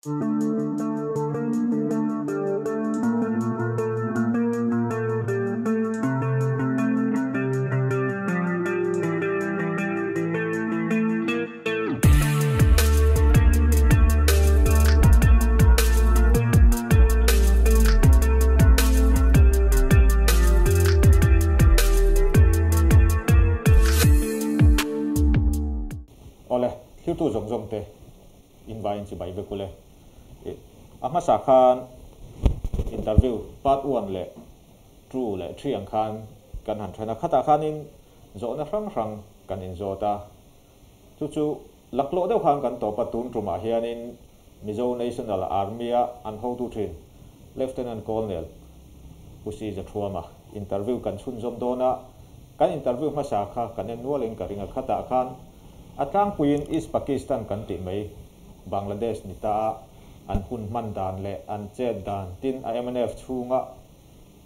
Awle, thiltu zawng zawng te invaiin chibai vek ule. A hmasa khan interview part one leh two leh three ang khan kan han then a, khatah khanin zawhna hrang hrang kan inzawt a, chu chu laklawh deuh khan kan tawp a, tun tumah hianin Mizo National Army-a an hotu thin Lieutenant Colonel Pu Si Zathuama interview kan chhunzawm dawn a, kan interview hmasa kha kan en nualin ka ring a, khatah khan a tlangpuiin East Pakistan kan tih mai Bangladesh ni ta a, an hun hman dan leh an chet dan tin a mnf chhunga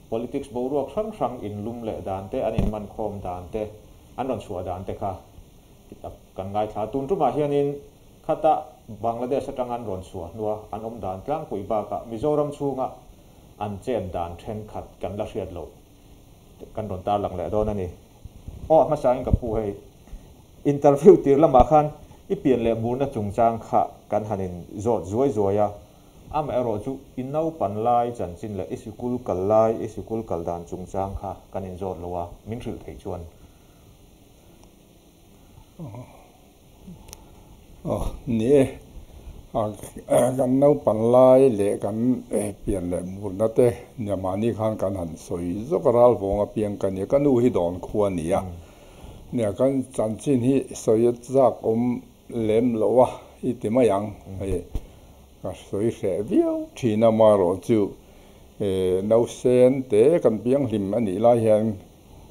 politics boruak hrang hrang inlum leh dan te, an inmankhawm dan te, an rawn chhuah dan te kha kan ngaithla. Tun tumah hianin khata Bangladesh atanga an rawn chhuah hnua an awm dan tlangpui bakah Mizoram chhunga an chet dan thenkhat kan la hriat loh kan rawn tarlang leh dawn a ni. Aw a hmasain ka pu hei interview tir lamah khan i pian leh murna chungchang kha kan han in zawt zuai zuai a, amaherawh chu i naupan lai chanchin leh i sikul kal lai, i sikul kal dan chungchang kha kan in zawt lo a, min hrilh theih chuan. Aw ni e, kan naupan lai leh kan pian leh murna te nia mahni khan kan han sawi zawk a, ral vawng apiang ka nia, ka nu hi dawn khua a ni a, nia kan chanchin hi sawi a chak awm lem lo a i ti mai ang hei ka sawi hreh viau thin a, amaherawhchu nausen te kan pianghlim a nih lai hian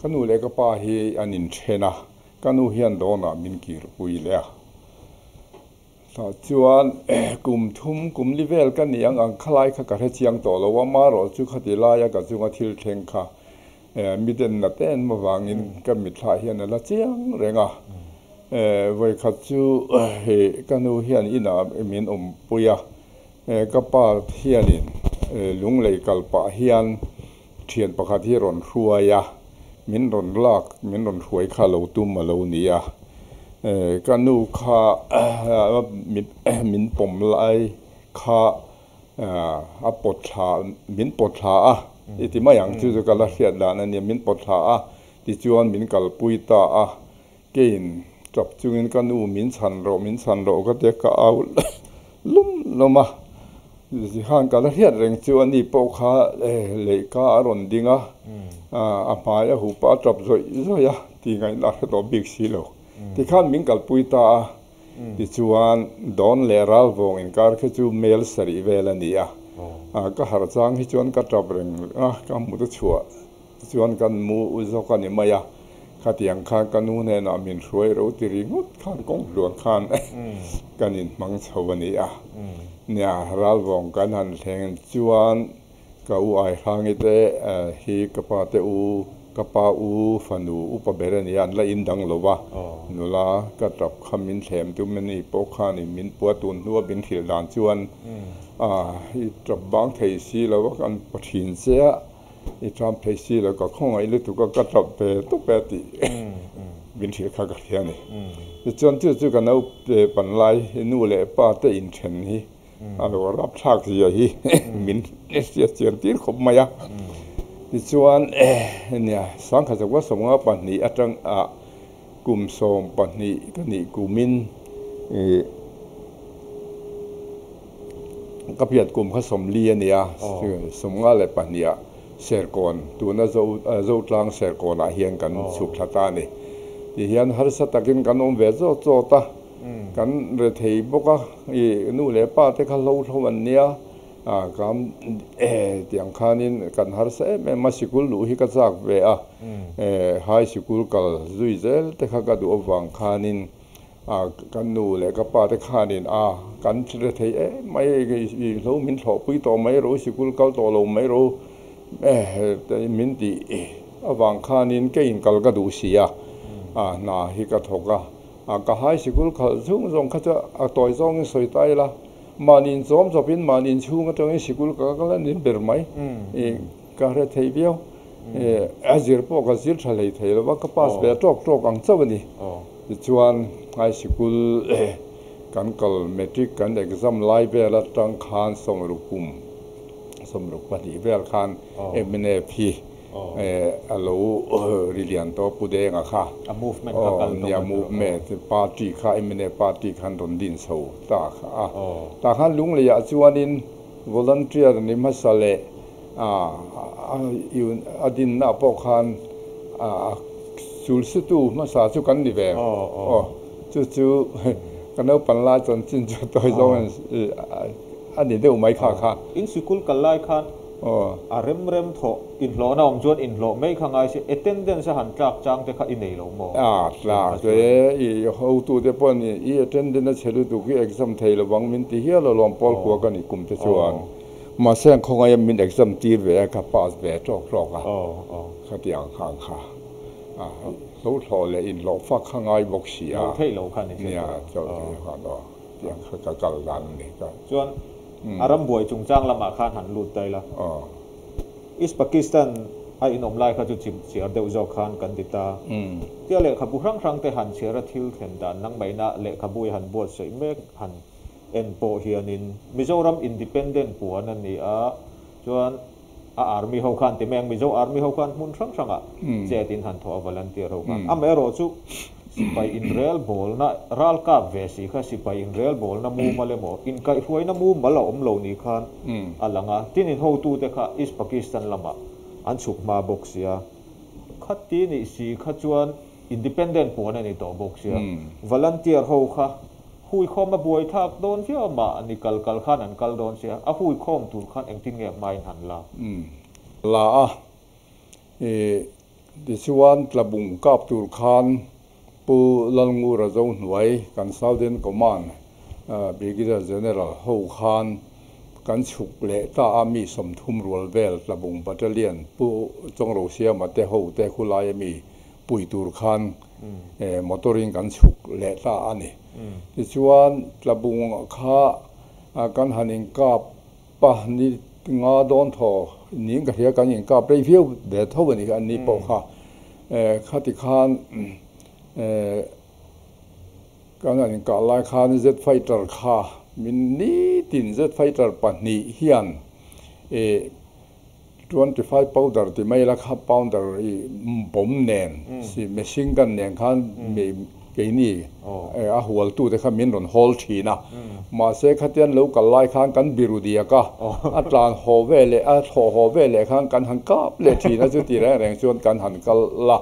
Ka nu leh ka pa hi an inthen a, ka nu hian dawnah min kirpui leh a. Tah chuan kum thum kum li vel ka ni ang ang khalai kha ka hre chiang tawh lo a, marawh chu khati laia ka chunga thil thleng kha miten na te en avangin ka mitthlah hian a la chiang reng a. Vawikhat chu ka nu hian inah min awmpui a, ka pa hianin lunglei kal pah hian Thian pakhat hi rawn hruai a, min rawn lak, min rawn hruai kha lo tum a lo ni a. Ka nu kha min pawm lai kha a pawt thla, min pawt thla a, i ti mai ang chu chu ka la hriat dan a nia, min pawt thla a, tichuan min kalpui ta a. Keiin tap chungin ka nu min chhan rawh, min chhan rawh ka tia ka au lum lum a, Zihan ka la hriat reng chu ani pawh kha lehka a rawn ding a, a hmai a hup a, a tap zawih zawih a ti ngaihna a hre tawh bik si lo. Tikhan min kalpui ta a, tichuan dawn leh ral vawng inkar khi chu mel sarih vel a ni a, ka harh chang hi chuan ka tap reng a, ka hmu ta chhuah. Tichuan kan mu u zawk a ni mai a, khatiang khan ka nu hnenah min hruai ro ti ringawt khan kawng hluan khan kan inhmang chho a ni a. Nia, ralvawng kan han thleng chuan ka u Aihrangi te hi ka pa te u, ka pa u fanu upa ber a ni a, an la indang lo va, nula ka tap kha min thlem tum a ni pawh khanin min pua tun hnua min hrilh dan chuan i tap bang thei si lo a, kan pa thin che a. I ṭam thei si lo, ka khawngaih lutuk a, ka ṭap ve tawp e tih min hrilh kha ka hria a ni. Tichuan chu chu ka naute pan lai nu leh pa te inṭhen hi a lo rapthlak zia hi min hriat chian tir khawp mai a. Tichuan nia sangkhat zakua sawmnga pahnih aṭang ah kum 12 ka nih kumin ih ka pian kum kha 40 a ni a, 52 ah Serkawn tuna Zo Zotlang Serkawnah hian kan chhuk thla ta a ni. Tihian harsa takin kan awm ve zawt zawt a, kan rethei bawk a, ih nu leh pa te kha hlo hlo an nia. A kam tiang khanin kan harsa em em a, sikul luh hi ka chak ve a, high sikul kal zui zel te kha ka duh avang khanin a ka nu leh ka pa te khanin a kan hre thei em mai i hlo min thlawhpui tawh mai ro, sikul kal tawh lo mai ro min tih avang khanin ka inkal ka duh si a, a hna hi ka thawk a, ka high sikul khalh zung zawng kha chu a tawi zawngin sawi ta ila. Mahni inchawm chawpin mahni inchhung atangin sikul ka kal a ni ber mai. Ka hre thei viau. A zir pawh ka zir tha hlei thei lo va, ka pass ve tawk tawk ang chauh a ni. Tichuan high sikul kan kal matric kan exam lai vel atang khan sawmruk kum 62 vel khan mnf hi a lo ri lian tawh Pu Denga kha. A movement kha kal tawh a movement party kha mnf party khan rawn din chho ta kha a. Tah khan Lungleiah chuanin volunteer ni hmasa leh a dinna pawh khan a sulsutu hmasa chu kan ni ve. Aw chu chu ka naupang lai chanchin chu tawi zawng a ni deuh mai kha kha. In sikul kal lai khan a rem rem thawh inhlawhna awm chuan inhlawh mai kha ngai se attendance a han tlak chang te kha i nei lo maw? A tlak e, i hotute pawh i attendance a chhe lutuk hi exam thei lovang min ti hial alawm pawl kua ka ni kum te chuan. Mahse an khawngaih a min exam tir ve a ka pass ve tawk tawk a khatiang khan kha lo thlawh leh inhlawh fak kha ngai bawk si a. Lo theih lo kha ni sia chaw theih khan aw tiang kha ka kal dan a ni ka. Chuan a rambuai chungchang lamah khan han lut ta ila. East Pakistan a inawm lai kha chu chim chhiar deuh zawk khan kan ti ta. Tia lehkhabu hrang hrang te han chhiar a thil thlen dan nangmahina lehkhabu i han buatsaih mek han En pawh hianin Mizoram Independent puan a ni a, chuan a Army ho khan ti mai ang, Mizo Army ho khan hmun hrang hrangah chet in han thawh a, volunteer ho khan. Amaherawh chu sipai inrel bawlna ral kap ve si kha sipai inrel bawlna mumal emaw inkaihhruaina mumal a awm lo ni khan a lang a, tin in hotute kha East Pakistan lamah an chhuk hma bawk sia, khati nih si kha chuan Independent puan a ni tawh bawk sia, volunteer ho kha huikhawm a buai thlak dawn viau a mah ni kal kal khan an kal dawn sia, a huikhawm tur khan engtin nge hmain han la? La a, i tichuan tlabung kap tur khan Pu Lalngura Zohnuai kan Southern Command Brigadier General ho khan kan chhuk leh ta a, mi 30 rual vel tlabung Battalion Pu Chawngrosiama te ho te khulai a mi pui tur khan motor in kan chhuk leh ta a ni. Tichuan tlabung kha kan han inkap a, ni nga dawn thaw niin ka hria kan inkap rei viau ve tho a ni kha, ni pawh kha khati khan kan han inkah lai khan jet fighter kha min nitin jet fighter pahnih hian 25 powder ti mai la kha pounder i bomb nen si machine gun nen khan keini a hual tu te kha min rawn hawl thin a mahse khatian lo kal lai khan kan biru diak a a tlan haw ve leh a thlawh haw ve leh khan kan han kap leh thin a chuti reng reng chuan kan han kal la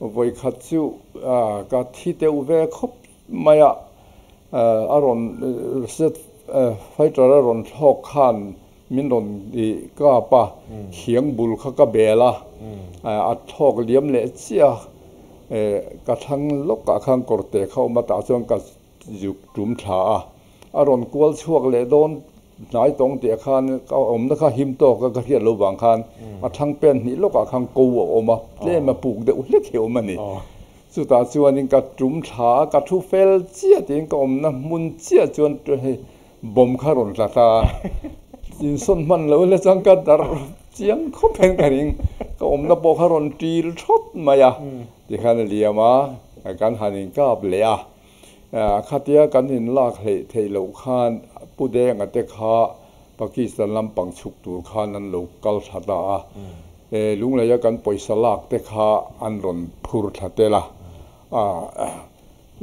vawikhat chu ka thi deuh ve khawp mai a, a rawn set fighter a rawn thlawk khan min rawn i kap a, thiang bul kha ka bel a, a thlawk liam leh chiah a, ka thlang lawkah khan kawrte kha awm a, tah chuan ka zuk tum thla a, a rawn kual chhuak leh dawn hnai tawng tih ah khan ka awmna kha him tawk a ka hriat lo vang khan a thlang pen hnih lawkah khan ko a awm a, tlem a puk deuh hlek hi a awm a ni. Chutah chuanin ka tum thla a, ka thu fel chiah tiin ka awmna hmun chiah chuan hei bomb kha rawn tla ta a, insawn hman lo hle chuan ka darh chiang khawp hian ka ring, ka awmna pawh kha rawn ṭil thawt mai a, tikhan a liam a, kan han inkap leh a, khatia kan inlak hleih theih loh khan Pu Denga te kha Pakistan lampang chhuk tur khan an lo kal thla ta a, Lungleia kan pawisa lak te kha an rawn phur thla tel a.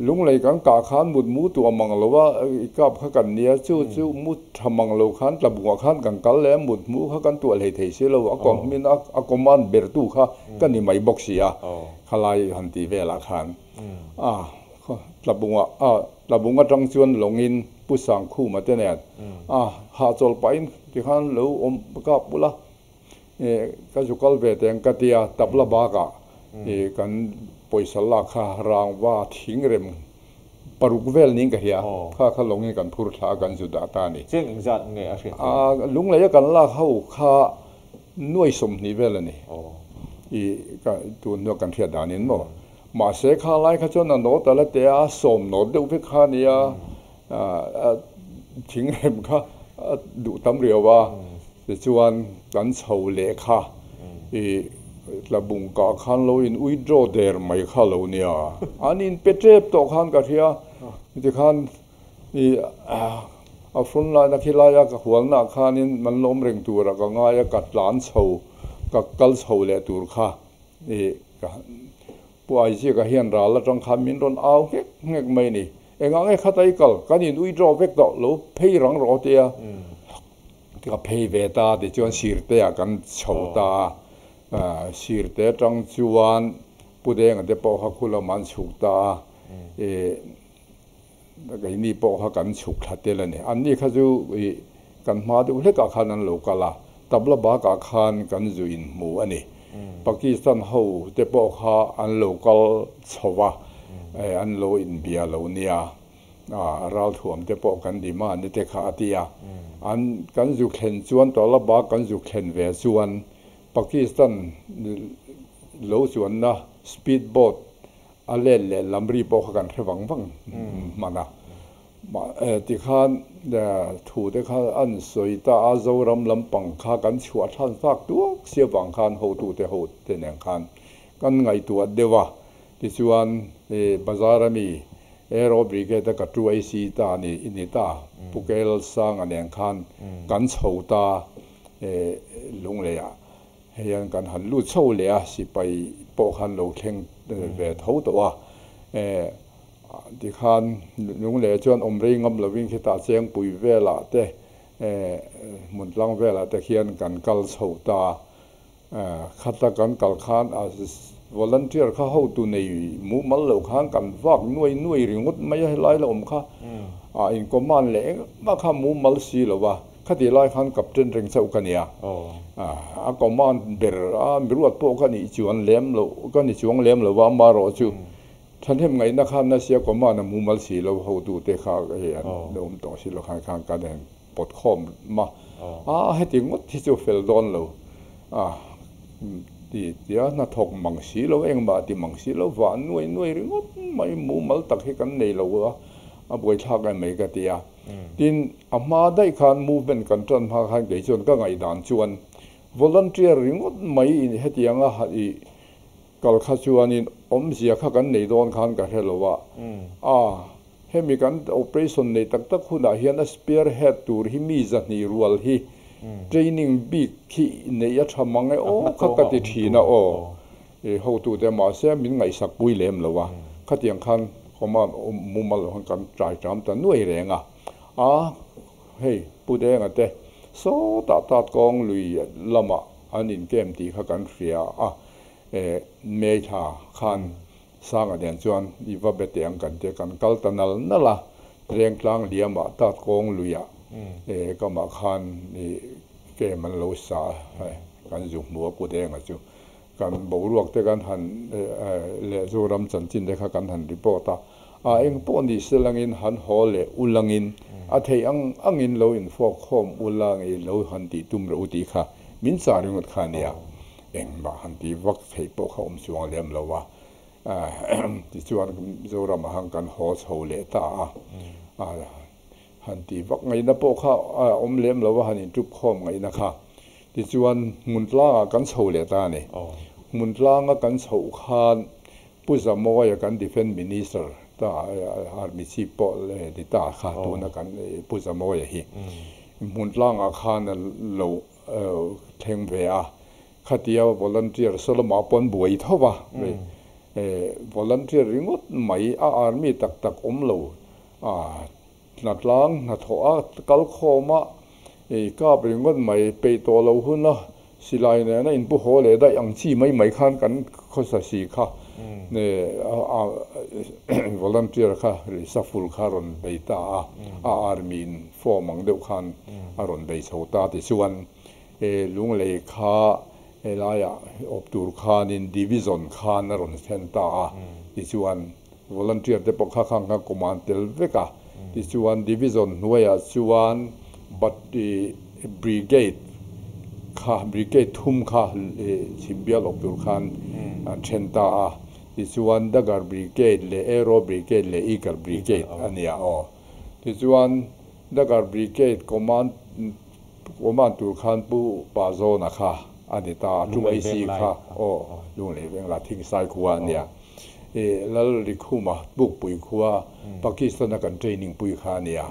Lunglei kan kah khan mut mu tuah mang lo a, i kap kha kan nia, chu chu mu tha mang lo khan tlabungah khan kan kal leh a, mut mu kha kan tuah hlei thei si lo, a kawm in a command bertu kha ka ni mai bawk si a, khalai han tih velah khan a tlabungah a tlabung atang chuan lawngin Pu Sangkhuma te nen a hahchawl pahin tikhan lo awm kap bula ka zu kal ve teng ka tia tabla bakah kan pawisa lak kha rangva thing rem paruk vel niin ka hria kha kha lawngin kan phur thla a kan zu dah ta a ni. Cheng engzat nge a hriat theih? Lungleia kan lak ho kha nuai 20 vel a ni. I ka tun hnuah kan hriat danin maw. Mahse kha lai kha chuan a nawt a la teh a, sawm nawt deuh vek kha a nia. Thingrem kha a duh tam riau a, tichuan kan chho leh kha i tlabung kah khan lo in withdraw der mai kha lo nia, an in pe tep tawh khan ka hria, tikhan i a front line a khilai a ka hualna ah khanin man lawm reng tura ka ngai a, ka tlan chho ka kal chho leh tur kha i ka Pu Aiziaka hian ral atang khan min rawn au nghek nghek mai ni. Engah nge khata i kal? Kan in withdraw vek tawh lo phei rang rawh tia ka phei ve ta tichuan Sirte-ah kan chho ta a. Sirte atang chuan Pu Denga te pawh kha khu lamah an chhuk ta a. Keini pawh kha kan chhuk thla tel a ni. Anni kha chu ih kan hma deuh hlekah khan an lo kal a, tabla bakah khan kan zu inhmu a ni. Pakistan ho te pawh kha an lo kal chho va, an lo inbia lo nia, ralthuam te pawh kan demand te kha a ti a. An kan zu thlen chuan tabla bak kan zu thlen ve chuan Pakistan lo chuanna speed boat A let leh lam ri pawh kha kan hre vang vang hman a. Tikhan thu te kha an sawi ta a, Zoram lampang kha kan chhuah thlan fak tuak sia vang khan hotute ho te nen khan kan ngaihtuah deuh a. Tichuan bazar ami Aero Brigade a ka tu AC ta ni i ni ta, Pu Kelsanga nen khan kan chho ta Lungleiah. Heian kan han lut chho leh a, sipai pawh khan lo thleng ve tho tawh a. Tikhan Lungleh chuan awm rei ngam lovin khitah Chengpui velah te, Hmuntlang velah te khian kan kal chho ta. Khata kan kal khan a volunteer kha hotu nei mumal lo khan kan vak nuai nuai ringawt mai a, helai la awm kha a in command leh engmah kha mumal si lo va. Khati lai khan captain reng chauh ka nia. A command ber a miruat pawh ka nih chuan lem lo, ka ni chuang lem lo va, amaherawh chu thahnem ngaihna khan nasi a command a mumal si lo hotute kha hei an awm tawh si lo khan khan kan en pawt khawm a, a heti ngawt hi chu fel dawn lo a ti tia hnathawk mang si lo engmah ti mang si lo vah nuai nuai ringawt mai mumal tak hi kan nei lo a, a buaithlak em mai ka ti a. Tin, a hma daih khan movement kan tan hma khan kei chuan ka ngaihdan chuan volunteer ringawt mai in hetianga i kal kha chuanin awmzia kha kan nei dawn khan ka hre lo a. A, hemi kan operation nei tak tak hunah hian a spearhead tur hi mi zahnih rual hi training bik khi neih a tha mang e aw kha ka ti thin a aw. I hotute mahse min ngaihsak pui lem lo a, khatiang khan command mumal lo khan kan trai ṭam ta nuai reng a, a hei Pu Denga te sawtah tat kawng lui lamah an inkem tih kha kan hria a, e May thla khan Sanga nen chuan i va be teh ang kan tia kan kal ta nal nal a, Rengtlang liamah tat kawng luiah e kamah khan i kem an lo sa a, kan zu hmu a Pu Denga chu. Kan boruak te kan han leh Zoram chanchin te kha kan han report a, a eng pawh ni se langin han haw leh u langin a theih ang angin lo infawk khawm u la ngei lo han tih tum reuh u tih kha min chah ringawt kha a nia, engmah han tih vak theih pawh kha awm chuang lem lo a, tichuan Zoramah han kan haw chho leh ta a, Han tih vak ngaihna pawh kha a awm lem lo a, han intup khawm ngaihna kha. Tichuan hmun tlangah kan chho leh ta a ni. Hmun tlanga kan chhoh khan Pu Zamawia kan Defence Minister ta Army Chief pawh ni ta kha tuna kan Pu Zamawia hi hmun tlangah khan a lo thleng ve a. Khatia volunteer Solomon-a pawn buai tho va, volunteer ringawt mai a Army tak tak awm lo. A hnatlang hnathawh a kal khawm a, ei kap ringawt mai peih tawh lo hun a, silai nena inpu haw leh daih ang chi mai mai khan kan khawsa si kha volunteer kha saful kha rawn bei ta a, a army in form ang deuh khan a rawn bei chho ta tichuan Lunglei kha helaiah awp tur khanin division khan a rawn thlen ta a tichuan. Volunteer te pawh kha khang kha command tel vek a, tichuan division hnuaiah chuan brigade kha brigade thum kha chhimbial awp tur khan an then ta a, tichuan Dagger brigade leh Arrow brigade leh Eagle brigade a nia aw. Tichuan Dagger Brigade command command tur khan Pu Pazawna kha a ni ta a, Lunglei 2IC veng lai kha kha. Aw Lunglei veng la Thingsai khua a nia. I Lalrikhuma Pukpui khua Pakistan a kan training pui kha a nia.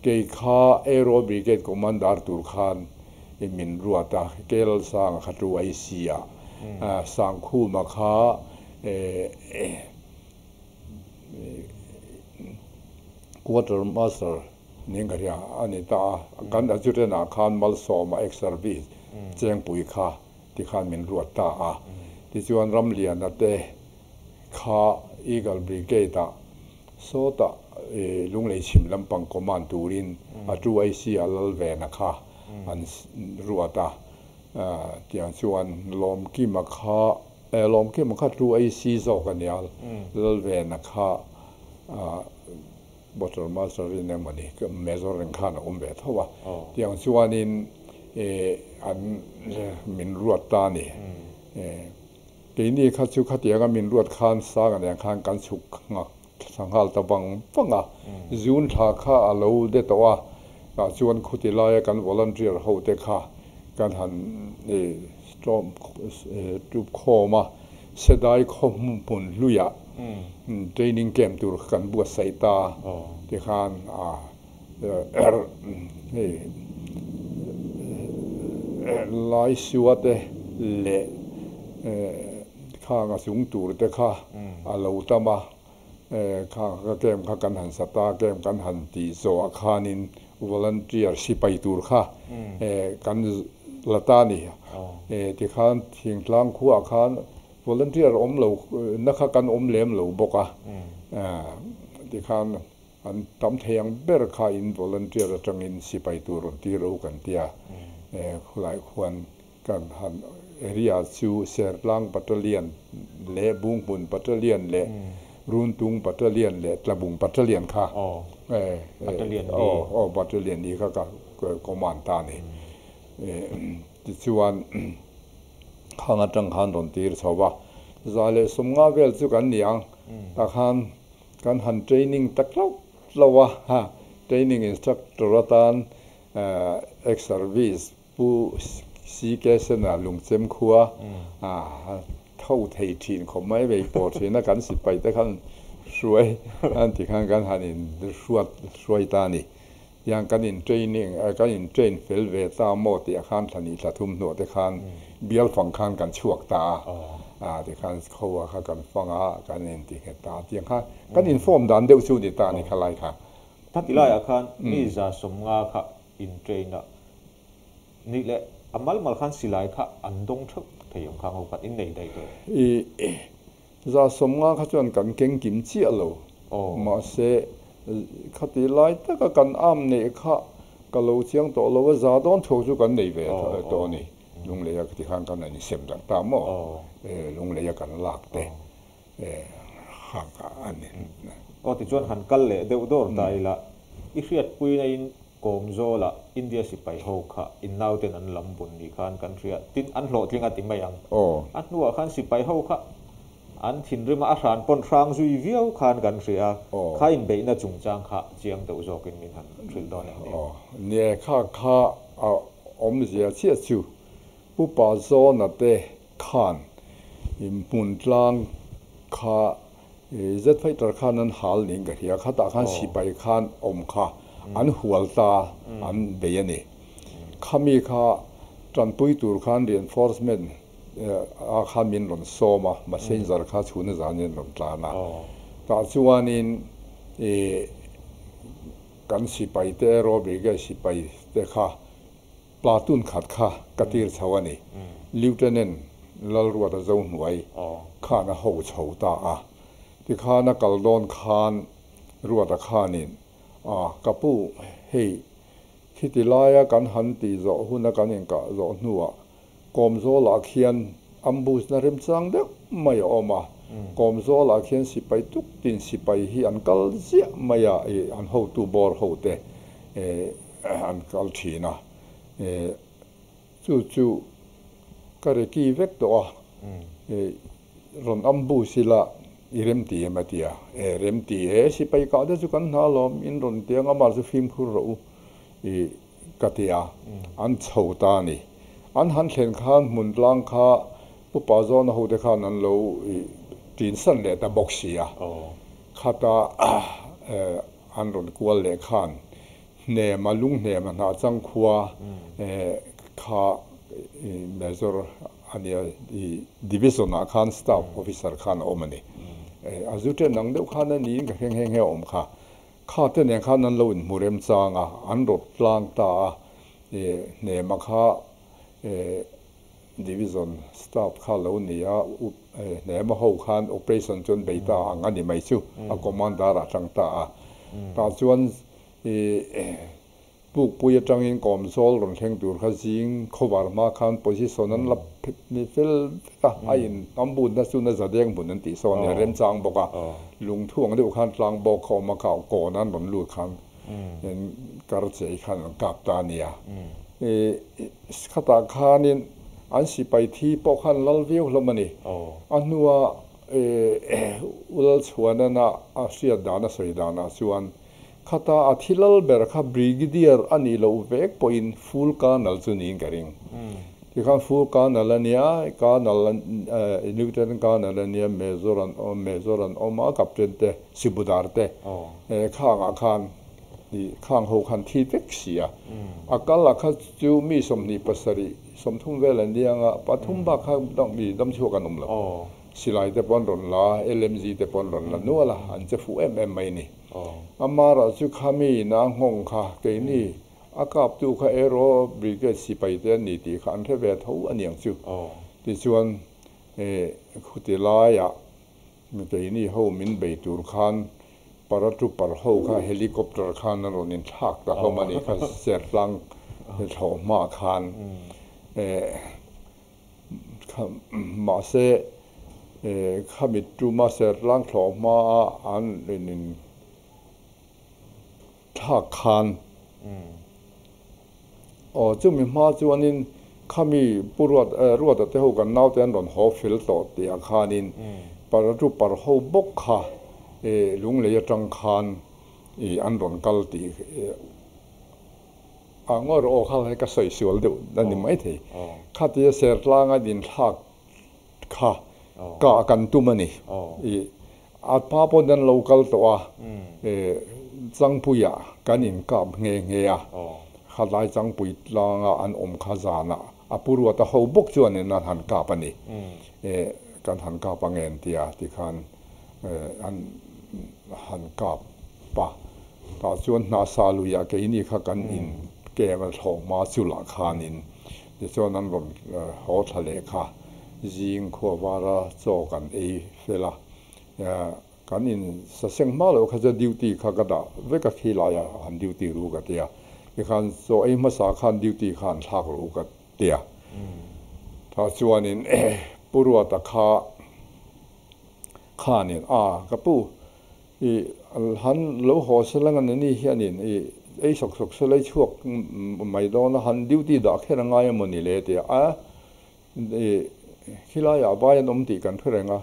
Kei kha Aero Brigade Commander tur khan i min ruat a, Kellalsanga kha 2IC ah Sangkhuma kha Quarter Master ning ka hria a ni ta a, kan adjutant ah khan Malsawma ex service Chengpui kha tikhan min ruat ta a. Tichuan Ramliana te kha Eagle Brigade ah sawtah Lunglei chhim lampang command turin a 2IC a Lalvena kha an ruat a. Tiang chuan Lawmkima kha Lawmkima kha 2IC zawk a nia, Lalvena kha Bottle Master in emawni Major reng khan a awm ve tho a, tiang chuanin an min ruat ta a ni. Keini kha chu khatianga min ruat khan sang nen khan kan chhuk nghak thla nghal ta vang vang a, June thla kha a lo de tawh a, tah chuan khuti laia kan volunteer ho te kha kan han storm tup khawm a, Sedai khaw hmun hluiah training camp tur kha kan buatsaih ta tikhan hei Laisua te leh khang a chung tur te kha a lo tam a, khang kha camp kha kan han sa ta, camp kan han tih zawhah khanin volunteer sipai tur kha kan la ta a ni. Tikhan thingtlang khuaah khan volunteer awm lo na kha kan awm lem lo bawk a, tikhan an tam thei ang ber kha in volunteer atangin sipai tur rawn tir o kan tia, khulai khuan kan han area chu Sertlang Battalion leh Bunghmun Battalion leh Runtung Battalion leh Tlabung Battalion kha aw Battalion ni kha ka command ta a ni. Tichuan khang atang khan rawn tir chho va, 150 vel chu kan ni ang, tah khan kan han training ta hlauh hlauh a, ha training instructor atan ex service Pu CK Sena lungchem khua tho thei thin khawp mai vei pawh thin a, kan sipai te khan hruai an ti khan kan han in hruat hruai ta a ni. Tiang kan in training kan in train fel ve ta maw tih ah khan thla nih thla thum hnuah te khan bial fang khan kan chhuak ta a, tikhan kho ah kha kan fang a, kan in ti nghet ta a, tiang kha kan in form dan deuh chu ni ta a ni kha lai kha. Thla ti laiah khan mi 150 kha in train a nih leh a mal mal khan silai kha an dawng theuh thei ang kha ngo khat in nei daih tawh. I 150 kha chuan kan keng kim chiah lo. Mahse khati lai taka kan am neih kha ka lo chiang tawh lo a, za dawn thuak chu kan nei ve tawh a ni. Lungleia ti khan kan han insem darh ta maw? Lungleia kan lak te kha a ni. Aw tichuan han kal leh deuh dawr ta ila, i hriatpuina in Kawmzawla India sipai ho kha in nauten an lam bun ni khan kan hria, tin an hlawhtling a ti mai ang. A hnuah khan sipai ho kha an thinrim a, a hran pawn hrang zui viau khan kan hria, kha inbeihna chungchang kha chiang deuh zawkin min han hrilh dawn em ni? Aw, nia kha kha a awmzia chiah chu Pu Pazawna te khan hmun tlang kha Z fighter khan an hal niin ka hria, khatah khan sipai khan awm kha an hual ta an bei a ni. Khami kha tanpui tur khan reinforcement a khan min rawn sawm a, messenger kha chhuna zanin an rawn tlan a. Tah chuanin kan sipai te Aero Brigade sipai te kha Platoon khat kha ka tir chho a ni. Lieutenant Lalruata Zohnuai khan a ho chho ta a. Tikhan a kal dawn khan Ruata khanin, A, ka pu, hei, khiti laia kan han tih zawh huna kan inkah zawh hnuah Kawmzawlah khian ambush na remchang deuh mai a awm a. Kawmzawlah khian sipai tuk tin sipai hi an kal ziah mai a, an hotu bawr ho te an kal thin a, chu chu ka reki vek tawh a, rawn ambush ila. I remti em a ti a, E remti e, sipai kah te chu kan hna alawm, in rawn ti ang a, mahse fimkhur rawh u i ka ti a, an chho ta a ni. An han thlen khan hmun tlang kha Pu Pazawna hote khan an lo i tinsan leh ta bawk si a, khata an rawn kual leh khan hnema lung hnema hnah chang khua kha Major a nia i Division ah khan Staff Officer khan a awm a ni. A zu ṭen ang deuh khan a niin ka hre nghe nghe a awm kha. Kha te nen khan an lo inhmu remchang a, an rawt tlang ta a, hnema kha Division Staff kha lo ni a, hnema ho khan Operation chu an bei ta ang a ni mai chu, a Commander ah tang ta a. Tah chuan Pukpui atangin kawmzawl rawn thleng tur kha zing khawvar hma khan position an la ni fel vek a, a in hnam bunna chu na zadeng hmun an tih sawn a nia, remchang bawk a, lungthu ang deuh khan tlang bawk kha awm a, kha kawn an rawn lut khan kar chei khan an kap ta a nia. Khatah khanin an sipai thi pawh khan lal viau hlawm a ni. A hnua Ulalchhuanana a hriat dan a sawi danah chuan Khata a thi lal ber kha Brigadier a nih loh vek pawhin Full Colonel chu niin ka ring. Tikhan Full Colonel a nia, Colonel, Lieutenant Colonel a nia, Major an awm, Major an awm a, Captain te, Sibudar te, khangah khan khang ho khan thi vek si a. A kal a kha chu mi 27, 30 vel an liang a, pathum bak kha mi damchhuak an awm lo. Silai te pawh an rawn la a, LMG te pawh an rawn la nual a, an che fuh em em mai a ni. Amara chu khami ina nghawng kha keini a kaptu kha Aero Brigade sipai te an ni tih kha an hre ve tho a niang chu. Tichuan khuti laiah keini ho min bei tur khan paratrooper ho kha helicopter khan an rawn inthlak ta hlawm a nih kha Sertlang thlawh hma khan. Mahse, khami tuma Sertlang thlawh hmaa an in thlak khan aw chumi hma chuanin khami Pu Ruat Ruata te ho kan naute an rawn haw fel tawh tihah khanin paratrooper ho bawk kha lunglei atang khan an rawn kal tih A ngawr aw kha hei ka sawi sual deuh a ni maithei. Khatia Sertlanga dinthlak kha kah kan tum a ni. I a hma pawn an lo kal tawh a, Changpuiah kan inkap nghe nghe a, khatlai Changpui tlanga an awm kha zanah a pu Ruata ho bawk chuan in an han kap a ni. Kan han kap ang em tia tikhan an han kap a. Tah chuan hna sa luiah keini kha kan in kem a thlawh hma chu lah khanin tichuan an rawn haw thla leh kha zing khua vara chaw kan ei fel a, kan in saseng hma loh kha chuan duty kha ka dah vek a khi laia han duty ru ka tia, tikhan chaw ei hmasa khan duty kha an thlak ru ka tia. Tah chuanin Pu Ruata kha khanin a ka pu I han lo haw se lang a ni ni hianin i ei sawk sawk se lei chhuak mai dawn a, han duty dah kher a ngai emaw ni le tia a, i khilaiah vai an awm tih kan hre reng a,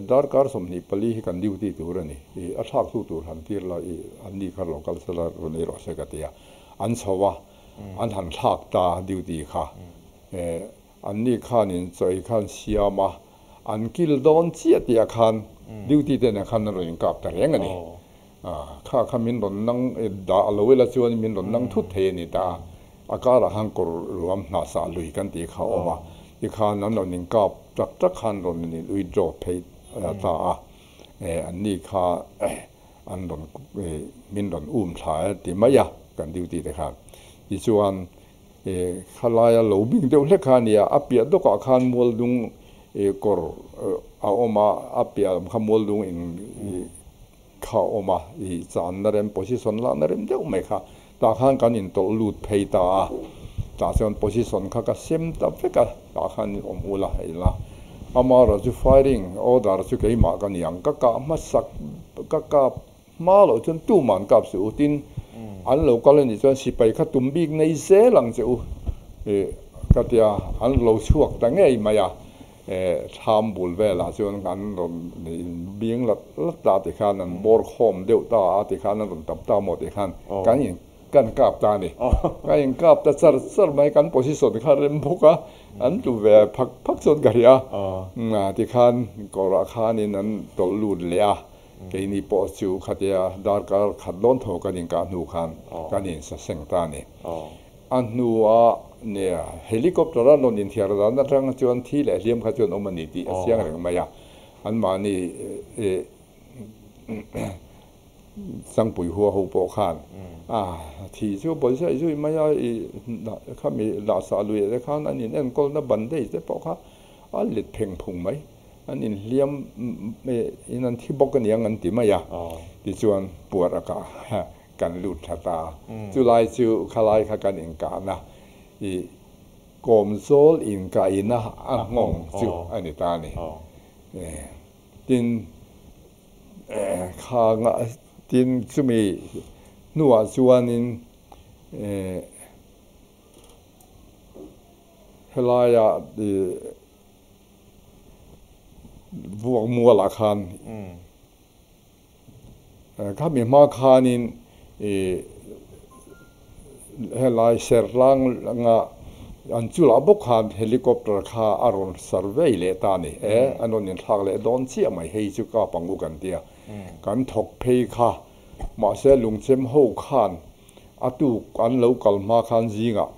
darkar 24 hi kan duty tur a ni, i a thlak tu tur han tir la i an ni kha lo kal se la rawn ei rawh se ka ti a, an chho a, an han thlak ta duty kha, an ni khanin chaw ei khan siam a. An kil dawn chiah tih ah khan duty te nen khan an rawn inkap ta reng a ni. Kha kha min rawn nang dah lo ila chuan min rawn nang thut thei a ni ta a. A karah khan kawr ruam hnah sah lui kan tih kha a awm a. Tikhan an rawn inkap tak tak khan rawn in withdraw phei ta a. An ni kha an rawn min rawn um thla e ti mai a kan duty te khan. Tichuan Khalaia lo bing deuh hlek kha a nia, a piah dawkah khan mualdung kawr a awm a, a piah lam kha mualdung in kha a awm a, i channa rem position lakna rem deuh mai kha tah khan kan intawlh lut phei ta a, tah chuan position kha ka sem ta vek a, tah khan awm ula hei la, amaherawhchu firing order chu keimah ka ni ang, ka kah hmasak ka kap Hma loh chuan tuman kap suh u, tin an lo kal a nih chuan sipai kha tum bik nei zel ang che u ka tia, an lo chhuak ta ngei mai a. Thlam bul velah chuan an rawn bing lat lat ta tikhan an bawr khawm deuh ta a tikhan an rawn tap ta maw tikhan kan in kan kap ta a ni. Kan in kap ta char char mai kan position kha rem bawk a an tlu ve phak phak chuan ka hria a tikhan kawrah khanin an tawlh lut leh a keini pawh chu khatia darkar khat dawn tho kan inkah hnu khan kan insaseng ta a ni. A hnua nia helicopter a rawn inthiar dan atang chuan thi leh hliam kha chuan awm a ni tih a chiang reng mai a, anmahni Changpui hua ho pawh khan a thi chu bawi zai zui mai a, i khami lahsah luiah te khan an in enkawlna bandage te pawh kha a let pheng phung mai, an inhliam in an thi bawk aniang an ti mai a, tichuan puar a kah. Kan lut thla ta. Chulai chu khalai kha kan inkahna i kawmzawl inkaina a nghawng chu a ni ta a ni. Tin, kha tin chumi hnuah chuanin helaia i vuak mualah khan Khami hma khanin ih helai Sertlang anga an chulah bawk khan helicopter kha a rawn survey leh ta a ni e, an rawn inthlak leh dawn chiah mai hei chu ka pangu kan tia kan thawk phei kha mahse lungchem ho khan a tuk an lo kal hma khan zingah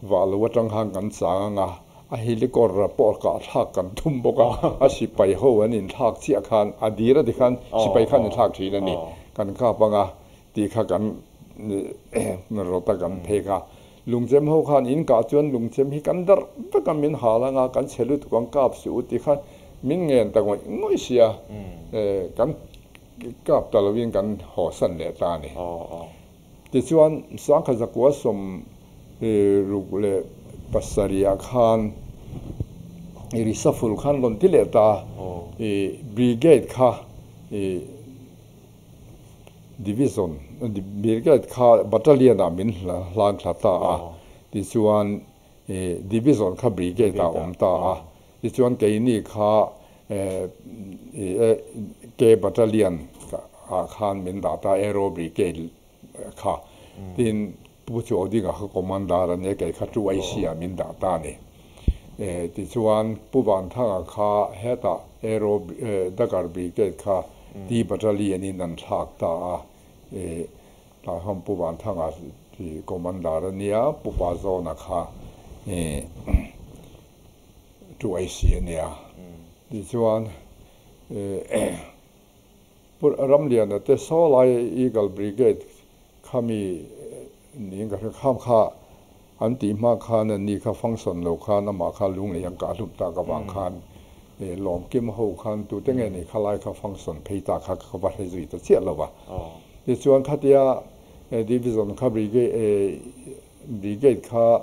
Vah lo atang khan kan chang anga, a helicopter pawh kah thlak kan tum bawk a, a sipai ho an inthlak chiah khan a dir a ti khan sipai khan inthlak thin a ni, kan kap anga tih kha kan rawt a kan phek a, lungchem ho khan in kah chuan lungchem hi kan darh vek a min hal anga kan chhe lutuk ang kap suh u tih khan min ngen ta ngawih ngawih sia, kan kap ta lovin kan haw san leh ta a ni. Tichuan, Sangkhat zakua 67 ah khan i reshuffle khan rawn ti leh ta a, i brigade kha i division, brigade kha battalion ah min hlan thla ta a, tichuan i division kha brigade ah awm ta a, tichuan keini kha i K battalion ah khan min dah ta a, Aero Brigade kha tin Pu Chaudinga kha commander a nia kei kha two IC ah min dah ta a ni. Tichuan Pu Vanthanga kha hetah Aero Dakar Brigade kha T Battalion in an thlak ta a, tah hian Pu Vanthanga commander a nia Pu Pazawna kha two IC a nia. Tichuan Pu Ramliana te saw lai Eagle Brigade kha mi niin ka hria kham kha an tih hma khan an ni kha function lo khan amah kha lunglei an kah hlum tak avang khan Lawmkim ho khan tute nge ni kha lai kha function phei ta kha ka va hre zui ta chiah lo va. Tichuan khatia Division kha Brigade kha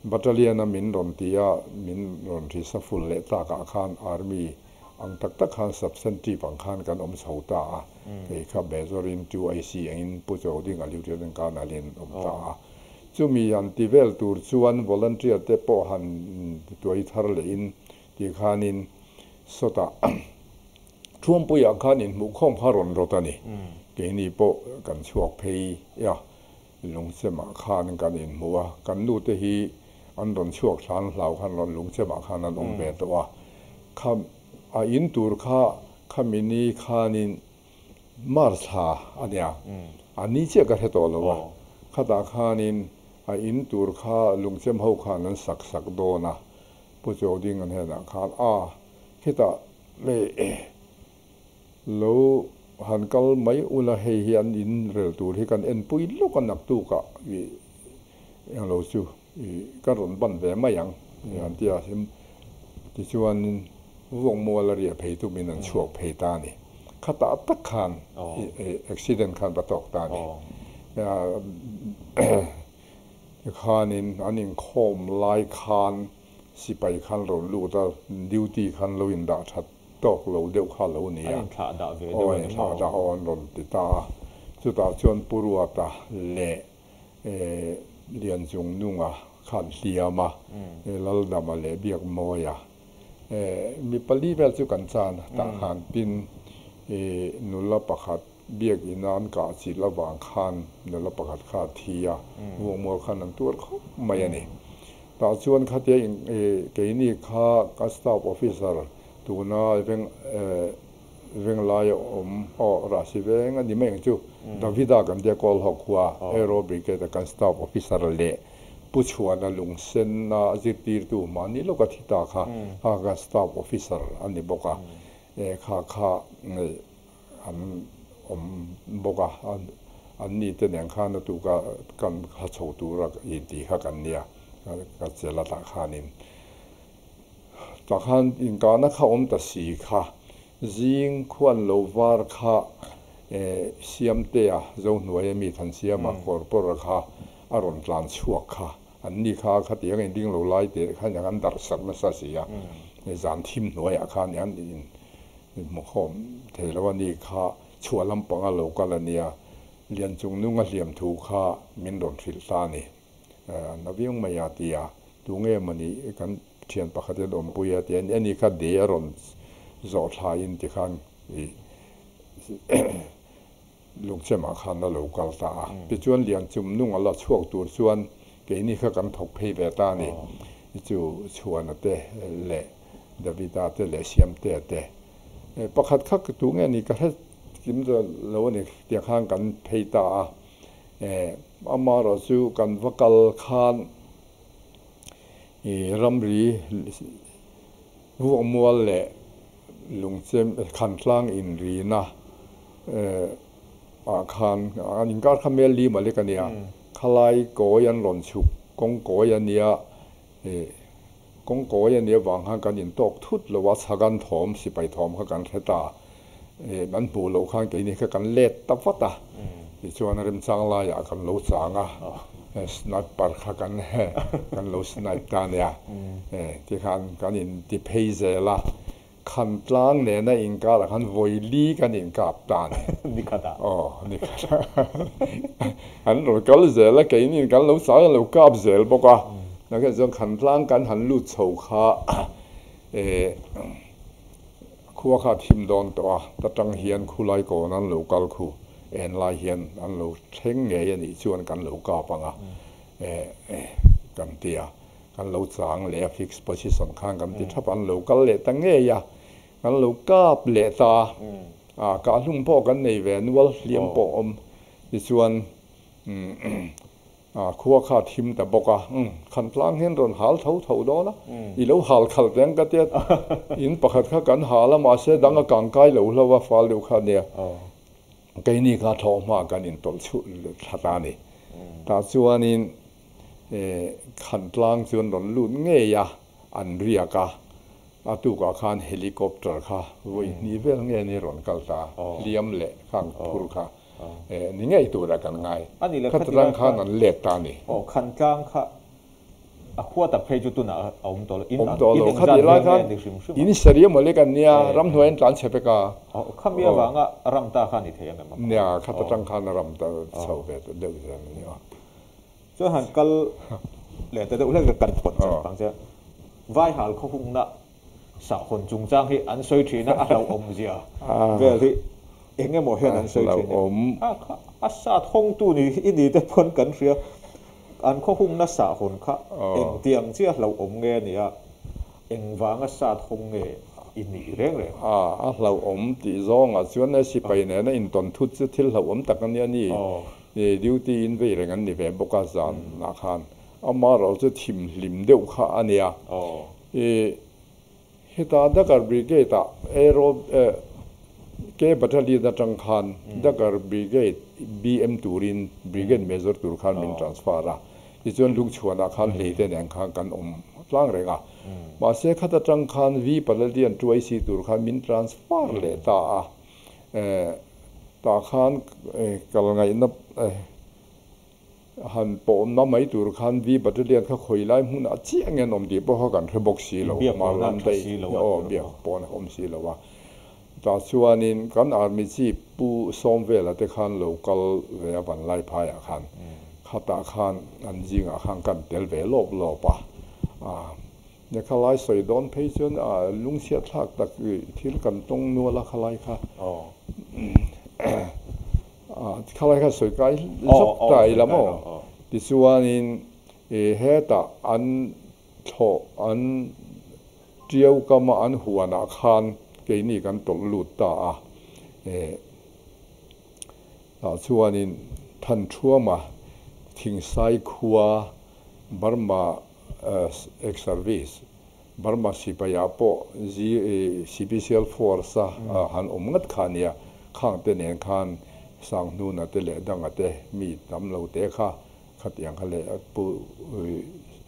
Battalion a min rawn ti a, min rawn reshuffle leh takah khan Army ang tak tak khan substantive ang khan kan awm chho ta a, kei kha Majorin 2IC angin Pu Chaudinga Lieutenant Colonel in awm ta a. Chumi han ti vel tur chuan volunteer te pawh han tuai thar lehin ti khanin sawtah Thuampuiah khan inhmuhkhawm kha rawn rawt a ni. Keini pawh kan chhuak phei a. Lungchemah khan kan inhmu a, kan nute hi an rawn chhuak hlan hlau khan rawn lungchemah khan an awm ve tawh a. Kha a in tur kha khami ni khanin March thla a nia, a ni chiah ka hre tawh lo a, khatah khanin a in tur kha lungchem ho khan an sak sak dawn a, Pu Chauding an henah khan a khitah Lo han kal mai ula hei hi an in rel tur hi kan enpui lawk a naktuk ah i englo chu i ka rawn ban ve mai ang i han ti a tichuan vuakmual a riah phei tumin an chhuak phei ta a ni. Khatah tak khan i accident khan va tawk ta a ni. Tikhanin an inkhawm lai khan sipai khan rawn lut a duty khan lo indah that tawk lo deuh kha lo ni a. A inthlah dah ve deuh a ni maw? Aw, inthlah dah aw an rawn ti ta a. Chutah chuan Pu Ruata leh Lianchungnunga khan hliam a, Laldama leh Biakmawia mi pali vel chu kan chan a, tah khan tin nula pakhat biakina an kah chilh avang khan nula pakhat kha a thi a, Vuakmual khan an tuar khawp mai a ni. Tah chuan khatia keini kha ka staff officer tuna veng Venglaia awm aw Rahsi veng a ni mai ang chu. Davida kan tia kawl ho khua Aero Brigade a kan staff officer leh Pu Chhuana lungsenna zirtirtu mahni lawka thi ta kha kha kan staff officer a ni bawk a, kha kha an awm bawk a, an ni te nen khan a tuka kan ha chho tura intih kha kan nia ka chelh a tah khanin. Tah khan inkahna kha awm ta si kha, zing khuan lo var kha Siamtea Zohnuaia mi Thansiama Kawrpawra kha a rawn tlan chhuak kha, an ni kha khatiang a inding lo lai teh khan an darh sak nasa si a, zan thim hnuaiah khan an inhmukhawm thei lo a ni kha chhuah lampanga lo kal a nia, Lianchungnunga hliam thu kha min rawn hrilh ta a ni. Na viau mai a ti a, tunge mawni kan thian pakhat hian awmpui a ti a, ani kha de a rawn zawh thlaiin tikhan ih lungchemah khan a lo kal ta a. Tichuan Lianchum nung a la chhuak tur chuan keini kha kan thawk phei ve ta a ni. Chu Chhuana te leh Davida te leh Siamtea te pakhat kha tunge ni ka hre kim lo a ni tiang khan kan phei ta a. Amaherawh chu kan va kal khan ih ramri vuakmual leh lungchem Khantlang inrina ah khan an inkar kha mel li malik a nia, khalai kawi an rawn chhuk kawng kawi a nia ih kawng kawi a nia vang khan kan intawk thut lo a, chhagan thawm sipai thawm kha kan hre ta. An hmuh loh khan keini kha kan let ta vat a, tichuan remchang laiah kan lo chang a, sniper kha kan kan lo snipe ta ania, tikhan kan inti phei zel a, Khantlang nena inkarah khan vawi li kan inkap ta a ni. Nikhatah. Aw, nikhatah. An rawn kal zel a, keini kan lo chang a lo kap zel bawk a, nakah chuan Khantlang kan han lut chho kha Khua kha a thim dawn tawh a, ta tang hian khulai kawn an lo kal khu en lai hian an lo thleng ngei a nih chuan kan lo kap ang a, kan ti a, kan lo chang leh a fix position khan kan ti thap a, an lo kal leh ta ngei a, kan lo kap leh ta a, kahhlum pawh kan nei ve nual hliam pawh awm tichuan A khua kha a thim ta bawk a, umm, Khantlang hian rawn hal tho tho dawn a, i lo hal khalh teh ang ka tia, in pakhat kha kan hal a, mahse dang a kang kai lo hlo a, fal deuh kha a nia, keini kha thlawh hma kan intawlh chhuh thla ta a ni. Tah chuanin Khantlang chu an rawn lut ngei a, an riak a, a tukah khan helicopter kha vawi hnih vel nge ni rawn kal ta, hliam leh khang phur kha. Ni ngei tura kan ngai. A ni le, Kha tlang khan an let ta a ni. Aw, khan tlang kha a khua tak phei chu tunah a awm tawh lo. Awm tawh lo. Kha tih lai khan in saria mawle kan nia, ramhnuai an tlan chhe vek a. Aw, khami avanga ram ta kha a ni thei ang em? Nia, kha ta tang khan a ram ta chho ve ta deuh zel a ni aw. Chuan han kal leh ta deuh hlek kan pawt chan pang che. Vaihal khaw hungna Sahhawn chungchang hi an sawi thin a, a hlauhawm zia vel hi eng emaw hian an sawi thin a. A sat hawngtu ni i ni te pawn kan hria, an khaw hungna sahhawn kha engtiang chiah hlauhawm nge a ni a, engvanga sat hawng nge i nih reng reng? A hlauhawm tih zawngah chuan sipai nena intawn thut chu thil hlauhawm tak a nia ni. Duty in vei reng an ni ve bawk a zanah khan. Amaherawhchu chu thimhlim deuh kha a nia. I heta Dakar Brigade ah Aero K Battalion atang khan Dakar Brigade BM turin Brigade Major tur khan min transfer a, tichuan Lungchhuanah khan hleite nen khan kan awm tlang reng a. Mahse khat atang khan V Battalion 2IC tur khan min transfer leh ta a, tah khan kal ngaihna Han pawhna mai tur khan V Battalion kha khawi lai hmunah chiah nge an awm tih pawh kha kan hre bawk si lo. Biak pawhna a tha si lo a. Aw, biak pawhna a awm si lo a. Tah chuanin kan Army Chief Pu Sawmvela te khan lo kal ve a Vanlaiphaiah khan. Khatah khan an zingah khan kan tel ve lawp lawp a. Nia khalai sawi dawn phei chuan lungchhiat thlak tak thil kan tawng nual a khalai kha. Khalai kha sawi kai zawk ta ila maw? Tichuanin hetah an thlawh an tiau kama an huanah khan keini kan tawlh lut ta a. Tah chuanin Thanṭhuama Thingsai khua Burma Ex-service, Burma sipaiah pawh Cpcial Force a han awm ngat kha a nia, khang te nen khan Sanghnuna te leh Danga te mi tam lo te kha khatiang kha leh Pu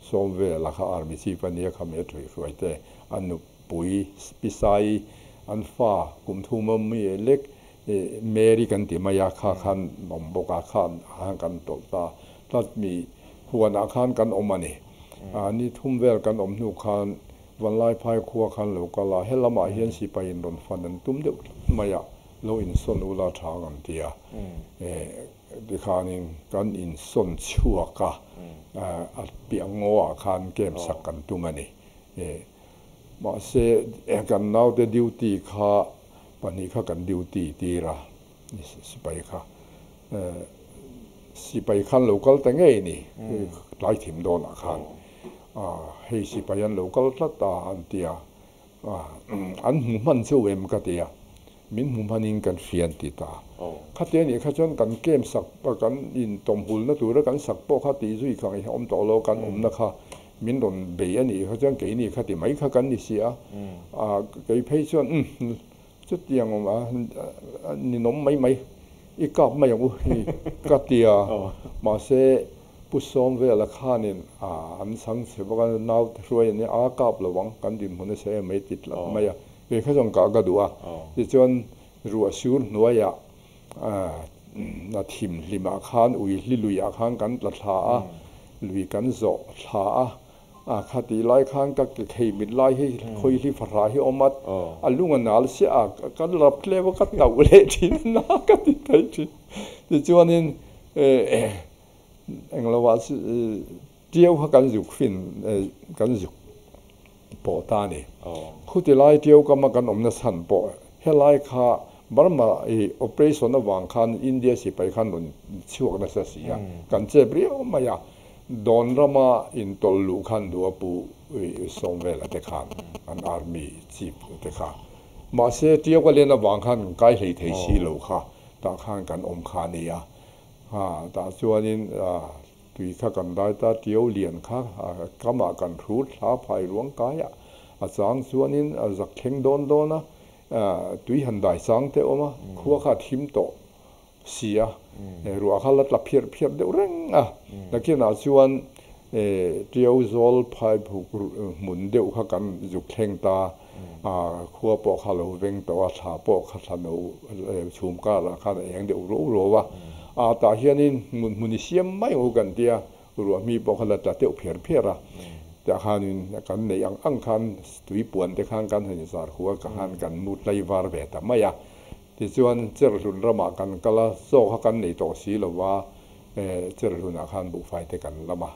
Sawmvela kha Army Chief a nia kha mi a thuihhruai te, a nupui Pi Saii an fa kum thuma mi lek Mary kan ti mai a, kha khan awm bawk a, kha han kan tawlh ta tlat mi huanah khan kan awm a ni. Ni thum vel kan awm hnu khan Vanlaiphai khua khan lo kal a, he lamah hian sipai in rawn fan an tum deuh tlat mai a, lo insawn ula tha ang an ti a. Tikhanin kan insawn chhuak a, a piah ngaw ah khan camp sak kan tum a ni. Mahse kan naute duty kha Pahnih kha kan duty tir a, sipai kha sipai khan lo kal ta ngei ni tlai thim dawnah khan hei sipai an lo kal tlat a an ti a, an hmu hman cheu em ka ti a, min hmu hmanin kan hria an ti ta. Khatia nih kha chuan kan camp sak kan intawmhulna tura kan sak pawh kha tih zui kha ngaihna awm tawh lo kan awmna kha Min rawn bei a nih kha chuan keini kha ti mai kha kan ni si a, kei phei chuan umm chutiang awm a ninawm mai mai i kap mai ang u hi ka ti a, mahse Pu Sawmvela khanin an chhang che bawk a, nau te hruai an nia a kap lo ang kan dinhmun a che em mai ti tlat mai a, kei kha chuan kah ka duh a, tichuan ruah sur hnuaiah a thim hlimah khan ui hli luiah khan kan tla thla a, lui kan zawh thla a, a kha tih lai khan ka ke khei mit lai hi khawi hli fahrah hi awm a, a lung a nal siah a, ka rap tlem a ka tauh leh thin a na ka ti thei thin. Tichuanin englo ah tiau kha kan zuk fin kan zuk pawh ta a ni. Khuti lai Tiaukama kan awmna chhan pawh helai kha Burma i operation avang khan India sipai khan rawn chhuak nasa si a, kan chep riau mai a, Dawn rama intawlh luh khan duh a pu Sawmvela te khan an army chief te kha. Mahse Tiauka len avang khan kan kai hlei thei si lo kha tah khan kan awm kha a ni a. Tah chuanin Tui kha kan dai ta, tiau lian kha kamah kan hrut thla phai ruang kaiah a chang chuanin a zak thleng dawn dawn a, tui han dai chang te awm a, khua kha a thim tawh si a, ruah kha la tla phiarh phiarh deuh reng a, nakinah chuan tiau zawl phai phuk hmun deuh kha kan zuk thleng ta, khua pawh kha lo veng tawh a, thla pawh kha thla no chhum karah khan a eng deuh ruau ruau a, a tah hianin hmun hmun i siam mai ang u kan tia, ruahmi pawh kha la tla deuh phiar phiar a, tah khanin kan neih ang ang khan tui puan te khan kan han inzar khuh a, ka khan kan mu tlai var ve ta mai a, tichuan Cherhlun ramah kan kal a, chaw kha kan nei tawh si lo va, Cherhlunah khan buhfai te kan lam a.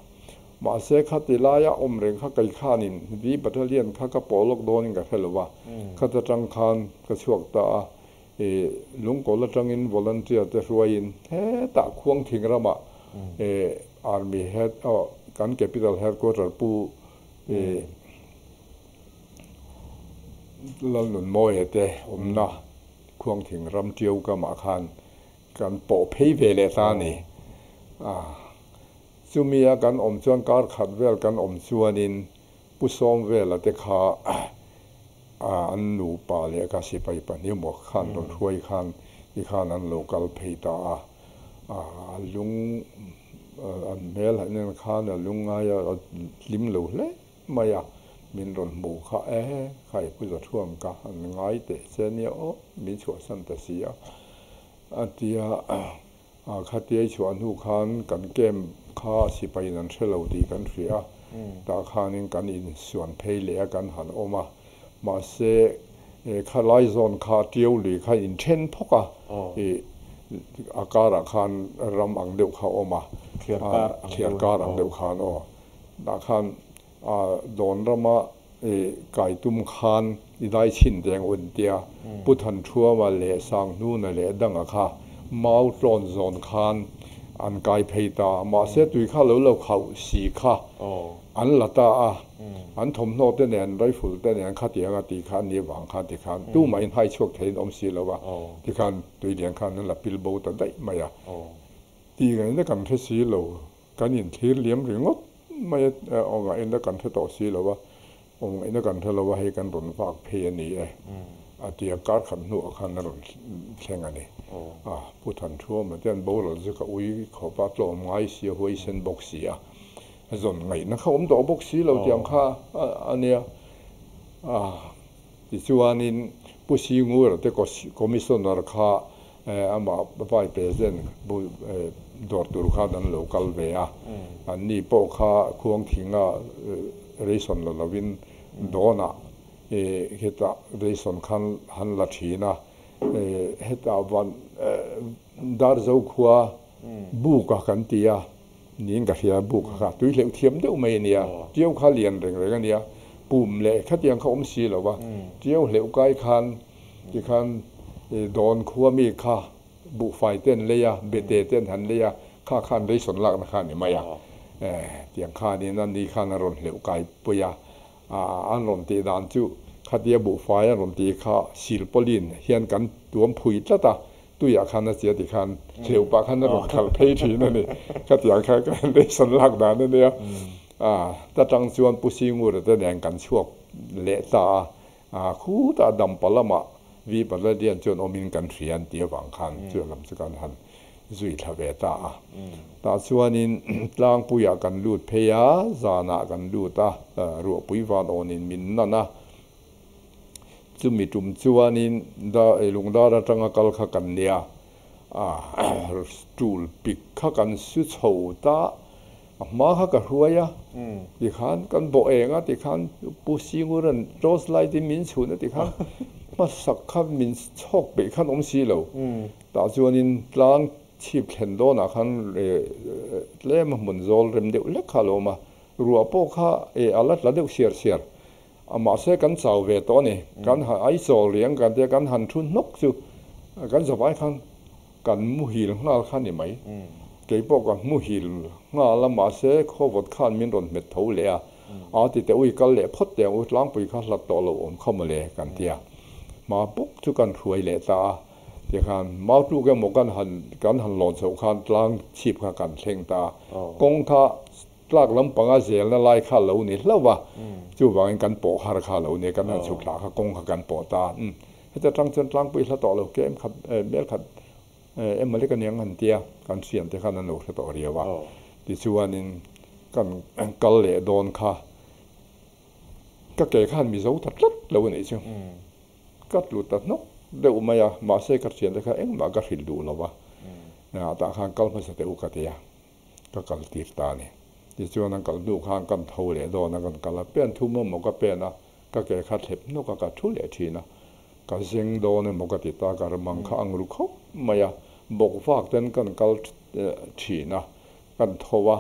Mahse khati laia awm reng kha kei khanin V Battalion kha ka pawh lawk dawnin ka hre lo va, khata tang khan ka chhuak ta a, i Lungkawl atangin volunteer te hruaiin hetah Khuangthing ramah i Army head aw kan capital headquarter pu i Lalnunmawia te awmna Khuangthing ram Tiau kamah khan kan pawh phei ve leh ta a ni. Chumi a kan awm chuan kar khat vel kan awm chuanin Pu Sawmvela te kha an nupa leh ka sipai pahnih maw khan rawn hruai khan tikhan an lo kal phei ta a, a lung an hmel han en khan a lungngai a hlim lo hle mai a, min rawn hmu kha e khai Pu Zathuam ka han ngai teh che nia aw min chhuahsan ta si a, a ti a. A khatiai chhuah hnu khan kan camp kha sipaiin an hre lo tih kan hria a, tah khanin kan insuan phei leh a, kan han awm a. Mahse, kha lai zawn kha Tiau lui kha inthen phawk a, ih A karah khan ram ang deuh kha a awm a, thliar kar ang deuh khan aw. Tah khan dawn rama kai tum khan i dai chhin teng un tia Pu Thanṭhuama leh Sanghnuna leh danga kha mau tlawn zawn khan an kai phei ta. Mahse tui kha lo lo khauh si kha an la ta a. An thawmhnaw te nen, rifle te nen khatiang a tih kha a ni vang khan tikhan tumah in hai chhuak theiin awm si lo a, tikhan tui lian khan an la pil bo ta daih mai a. Tih ngaihna kan hre si lo, kan inthlir liam ringawt mai a, aw ngaihna kan hre tawh si lo a, aw ngaihna kan hre lo a, hei kan rawn vak phei a ni e, a ti a, kar khat hnuah khan a rawn thleng a ni. A, Pu Thanṭhuama te an boral chu ka ui khawp a, tlawm ngai si a, huaisen bawk si a. Zawn ngaihna kha awm tawh bawk si lo tiang kha a nia. Tichuanin Pu Singura te Commissioner kha amah Vai President dawr tur khan an lo kal ve a. Anni pawh kha Khuangthinga ration la lovin dawnah hetah ration khan han la thin a. Hetah van Darzo khua Buka kan ti a. Niin ka hria, buk kha tui hleuh thiam deuh mai a nia, tiau kha lian reng reng a nia, pum leh khatiang kha awm si lo va, tiau hleuh kai khan tikhan dawn khua mi kha buhfai te an lei a, bete te an han lei a, kha khan ration lakna kha a ni mai a, tiang khanin a ni khan a rawn hleuh kai pui a, An rawn tih dan chu khatia buhfai an rawn tih kha silpawlin hian kan tuam phui tlat a, tuiah khan a chia tikhan hleuh pah khan a rawn khalh phei thin a ni. Khatiang kha kan ration lak dan a nia. Ta tang chuan Pu Singura te nen kan chhuak leh ta a, khutah Dampa lamah Vi Paladian chuan awmin kan hria an tih avang khan chu lam chu kan han zui thla ve ta a. Tah chuanin tlangpuiah kan lut phei a, zanah kan lut a, ruahpui van awnin min nan a. Chumi tum chuanin lungdar atanga kal kha kan nia, tul pik kha kan su chho ta, a hma kha ka hruai a, tikhan kan bawh eng a, tikhan Pu Singura'n torch light in min chhun a tikhan hmasak kha min chhawk peih khan awm si lo. Tah chuanin tlang chhip thlen dawnah khan tlem a hmun zawl rem deuh hlek kha a lo awm a, ruah pawh kha a la tla deuh siar siar a, mahse kan chau ve tawh a ni. Kan han aichawl riang kan tia kan han thu hnawk chu kan zavai khan kan muhil nghal kha ni mai. Kei pawh ka muhil nghal a, mahse khawvawt khan min rawn hmet tho leh a, a ti teh ui kal leh phawt teh ang u tlangpui kha hlat tawh lo awm kha mawle kan tia. Hma bawk chu kan hruai leh ta a. Tikhan Mautluk emaw kan han kan han lawn chhoh khan tlang chhip kha kan thleng ta a, kawng kha tlak lampanga zelna lai kha lo ni hlauh va, chuvangin kan pawh har kha lo ni, kan han chhuk thlah kha kawng kha kan pawh ta a, umm heta tang chuan tlangpui hla tawh lo ke em khat mel khat emaw lek aniang han tia kan hriam te khan an lo hre tawh riau a, tichuanin kan kal leh dawn kha ka ke khan mizo ta tlat lo a nih chu. Ka tlu ta hnawk deuh mai a, mahse ka thiante kha engmah ka hrilh duh lo va, tah khan kal hmasa teh u ka ti a, ka kal tir ta a ni. Tichuan an kal hnu khan kan tho leh dawn a, kan kal a, pen thum emaw ka pen a, ka ke kha thlep hnawk a, ka thu leh thin a, ka zeng dawn emaw ka ti ta, ka ramang kha ang ru khawp mai a, bawk vak ten kan kal thin a, kan tho a,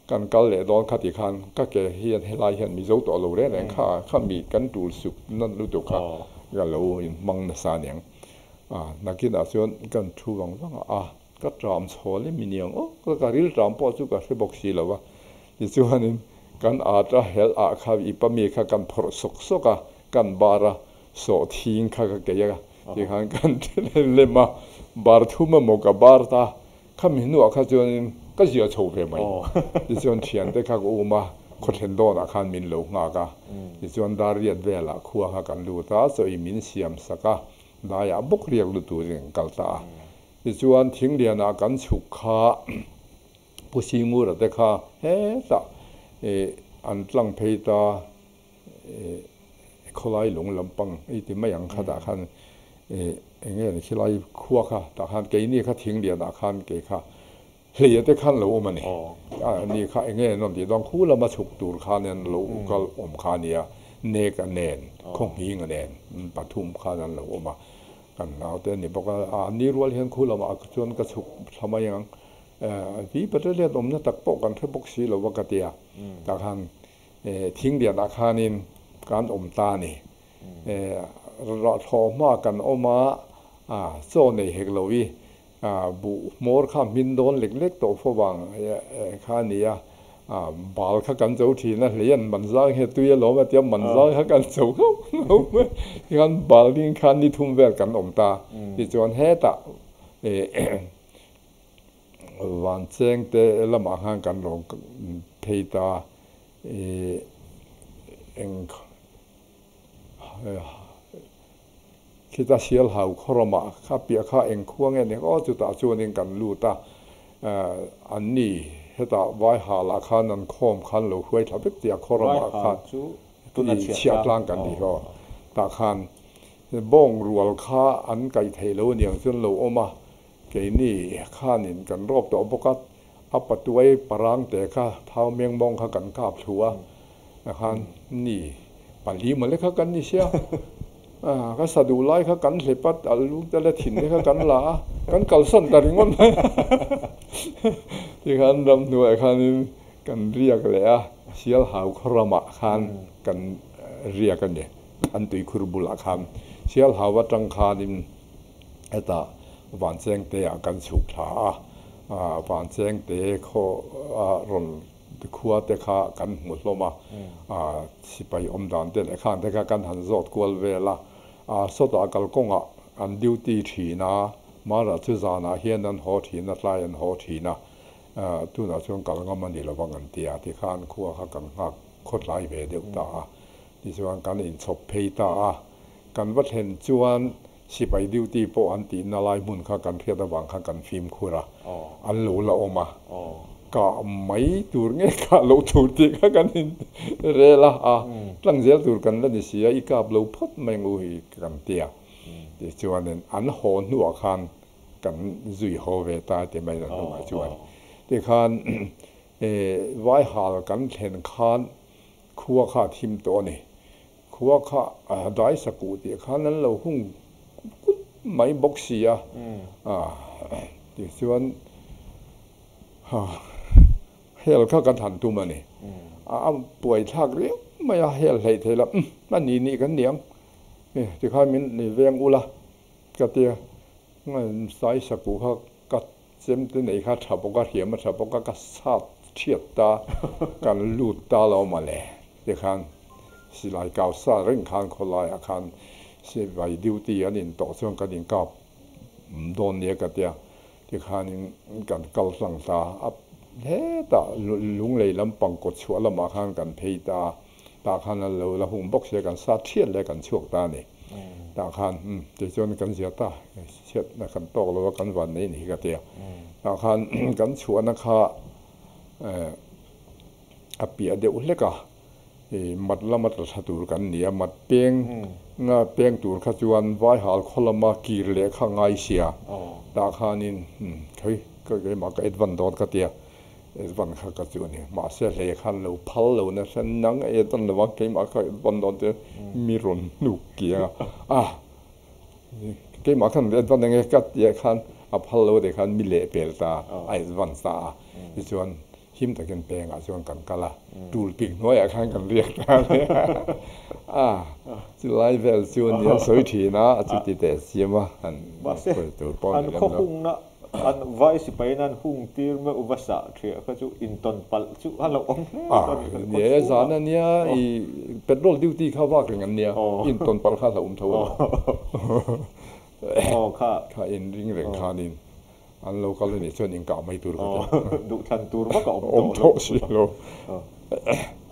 Kan kal leh dawn kha ti khan ka ke hian helai hian Mizo tawh lo reng reng kha kha mi kan tul suk nan lutuk kha ka lo in hmang nasa aniang. A nakinah chuan kan thu vang vang a, a ka tram chhawl em iniang aw ka ka ril tram pawh chu ka hre bawk si lo va. Tichuanin kan at a helh ah kha i pa mi kha kan phawrh sawk sawk a, kan bar a sawh thing kha ka kei a tikhan kan lem a, bar thum emaw ka bar ta. Khami hnuah kha chuanin ka ziah chho ve mai. Tichuan thiante kha ka um a, khawthlen dawnah khan min lo nghak a. Tichuan dar riat velah khua kha kan lut a, chaw i min siam sak a, daiah bawk riak lut turin kan kal ta a. Tichuan thinglianah kan chhuk kha Pu Singura te kha hetah an tlang phei ta. Khawlai lung lampang i ti mai ang kha tah khan eng nge ni khilai khua kha tah khan keini kha thing lian ah khan kei kha hleia te khan lo awm a ni. Ani kha eng nge an rawn tih dawn khu lama chhuk tur khan an lo kal awm kha a nia nek a nen khaw nghing a nen pathum khan an lo awm a. Kan naute a ni bawk a, a ni rual hian khu lamah chuan ka chhuk thla mai ang. Pi Battalion awmna tak pawh kan hre bawk si lo va ka ti a, tah khan thing lianah khanin kan awm ta a ni. Thlawh hma kan awm a, chaw nei hek lo i Buh hmawr kha hmin dawn lek lek tawh fo vang kha a ni a, bal kha kan cho thin a, hlei an man zang hi a tui alawm a tia man zang kha kan cho nghauh nghauh mai. Tikhan bal ding khan ni thum vel kan awm ta. Tichuan hetah Vancheng te lamah khan kan rawn phei ta eng Khita sial hau khawramah kha piah kha eng khua nge ni aw chutah chuanin kan lut a, an ni hetah vai halah khan an khawm khan lo hruai thla vek tih a khawramah khan chhiah tlang kan ti haw tah khan bawng rual kha an kaih theih lo aniang chuan lo awm a, keini khanin kan rawp tawh bawk a, a patuai parang te kha thau meng mawng kha kan kap thlu a. Khan ni pali mawle kha kan ni sia, ka sa duh lai kha kan hlep a, a lu te leh thin te kha kan la a, kan kalsan ta ringawt mai a. Tikhan ramhnuaiah khanin kan riak leh a, Sialhau khaw ramah khan kan riak a ni, an tuikhur bulah khan. Sialhau atang khanin hetah Vanchengte-ah kan chhuk thla a, Vanchengte khaw a rawn Khua te kha kan hmu hlawm a, sipai awm dan te leh khan te kha kan han zawt kual vel a, sawtah kalkawngah an duty thin a, Mara chu zanah hian an haw thin a, tlai an haw thin a, tunah chuan kal ngam a ni lo vang an ti a, tikhan khua kha kan nghak khawtlai ve deuh ta a, tichuan kan inchhawp phei ta a, kan va thlen chuan sipai duty pawh an tihna lai hmun kha kan hriat avang khan kan fimkhur a, an lo la awm a, kah mai tur nge kah loh tur tih kha kan in rel a, a tlang zel tur kan la ni si a, i kap lo phawt mai ang u hi kan ti a, tichuanin an haw hnuah khan kan zui haw ve ta ti mai la hnungah chuan tikhan Vaihal kan thlen khan khua kha a thim tawh a ni. Khua kha dai sakuh tih khan an lo hung kut mai bawk si a, tichuan hel kha kan han tum a ni. A buai thlak riau mai a, hel hleih thei lo, umm a ni nih kan ni ang, tikhan min ni veng ula ka tia, sai sakuh kha ka Chem te nei kha tha bawk a, hriam a tha bawk a, ka sat thiat ta, kan lut ta lo mawle tikhan silai kau sa reng khan khawlaiah khan sipai duty an in tawh chuan kan inkap dawn nia ka tia tikhanin kan kal hlang ta a, hetah lunglei lampang kawt chhuah lamah khan kan phei ta a. Tah khan a lo la hung bawk sia kan sat thiat leh kan chhuak ta a ni. Tah khan umm tichuan kan zia ta chhiatna kan tawk lo a kan van nei ni hi ka ti a. Tah khan kan chhuahna kha eh a piah deuh hlek a, ih mat lama tla thla tur kan ni a, mat peng nga peng tur kha chuan Vaihal khaw lama kir leh kha ngai sia. Tah khanin umm khawi ka keimah ka advance dawn ka ti a. Evan kha ka chu a ni. Mahse hlei khan lo phal lo nasa nang e tan lo a, keimah kha Evan dawn te mi rawn hnuk kiang a, ah keimah khan Evan enge ka tih khan a phal lo te khan mi leh pel ta a Evan ta a, tichuan him takin pengah chuan kan kal a, tul pik hnuaiah khan kan riak ta a nia, ah chulai vel chu a nia sawi thin a, chuti teh siam a han sawi tur pawh a ni lem lo. An vai sipai in an hung tir meuh va sah thiah kha chu intawn palh chu a lo awm hle tawh a ni kan khaw chhungah. Zan a nia i petrol duty kha vak reng an nia intawn palh kha hlauhawm tho a ni. Aw kha. Kha in ring reng khanin an lo kal a nih chuan inkah mai tur ka ti. Duhthlan tur vak a awm tawh si lo.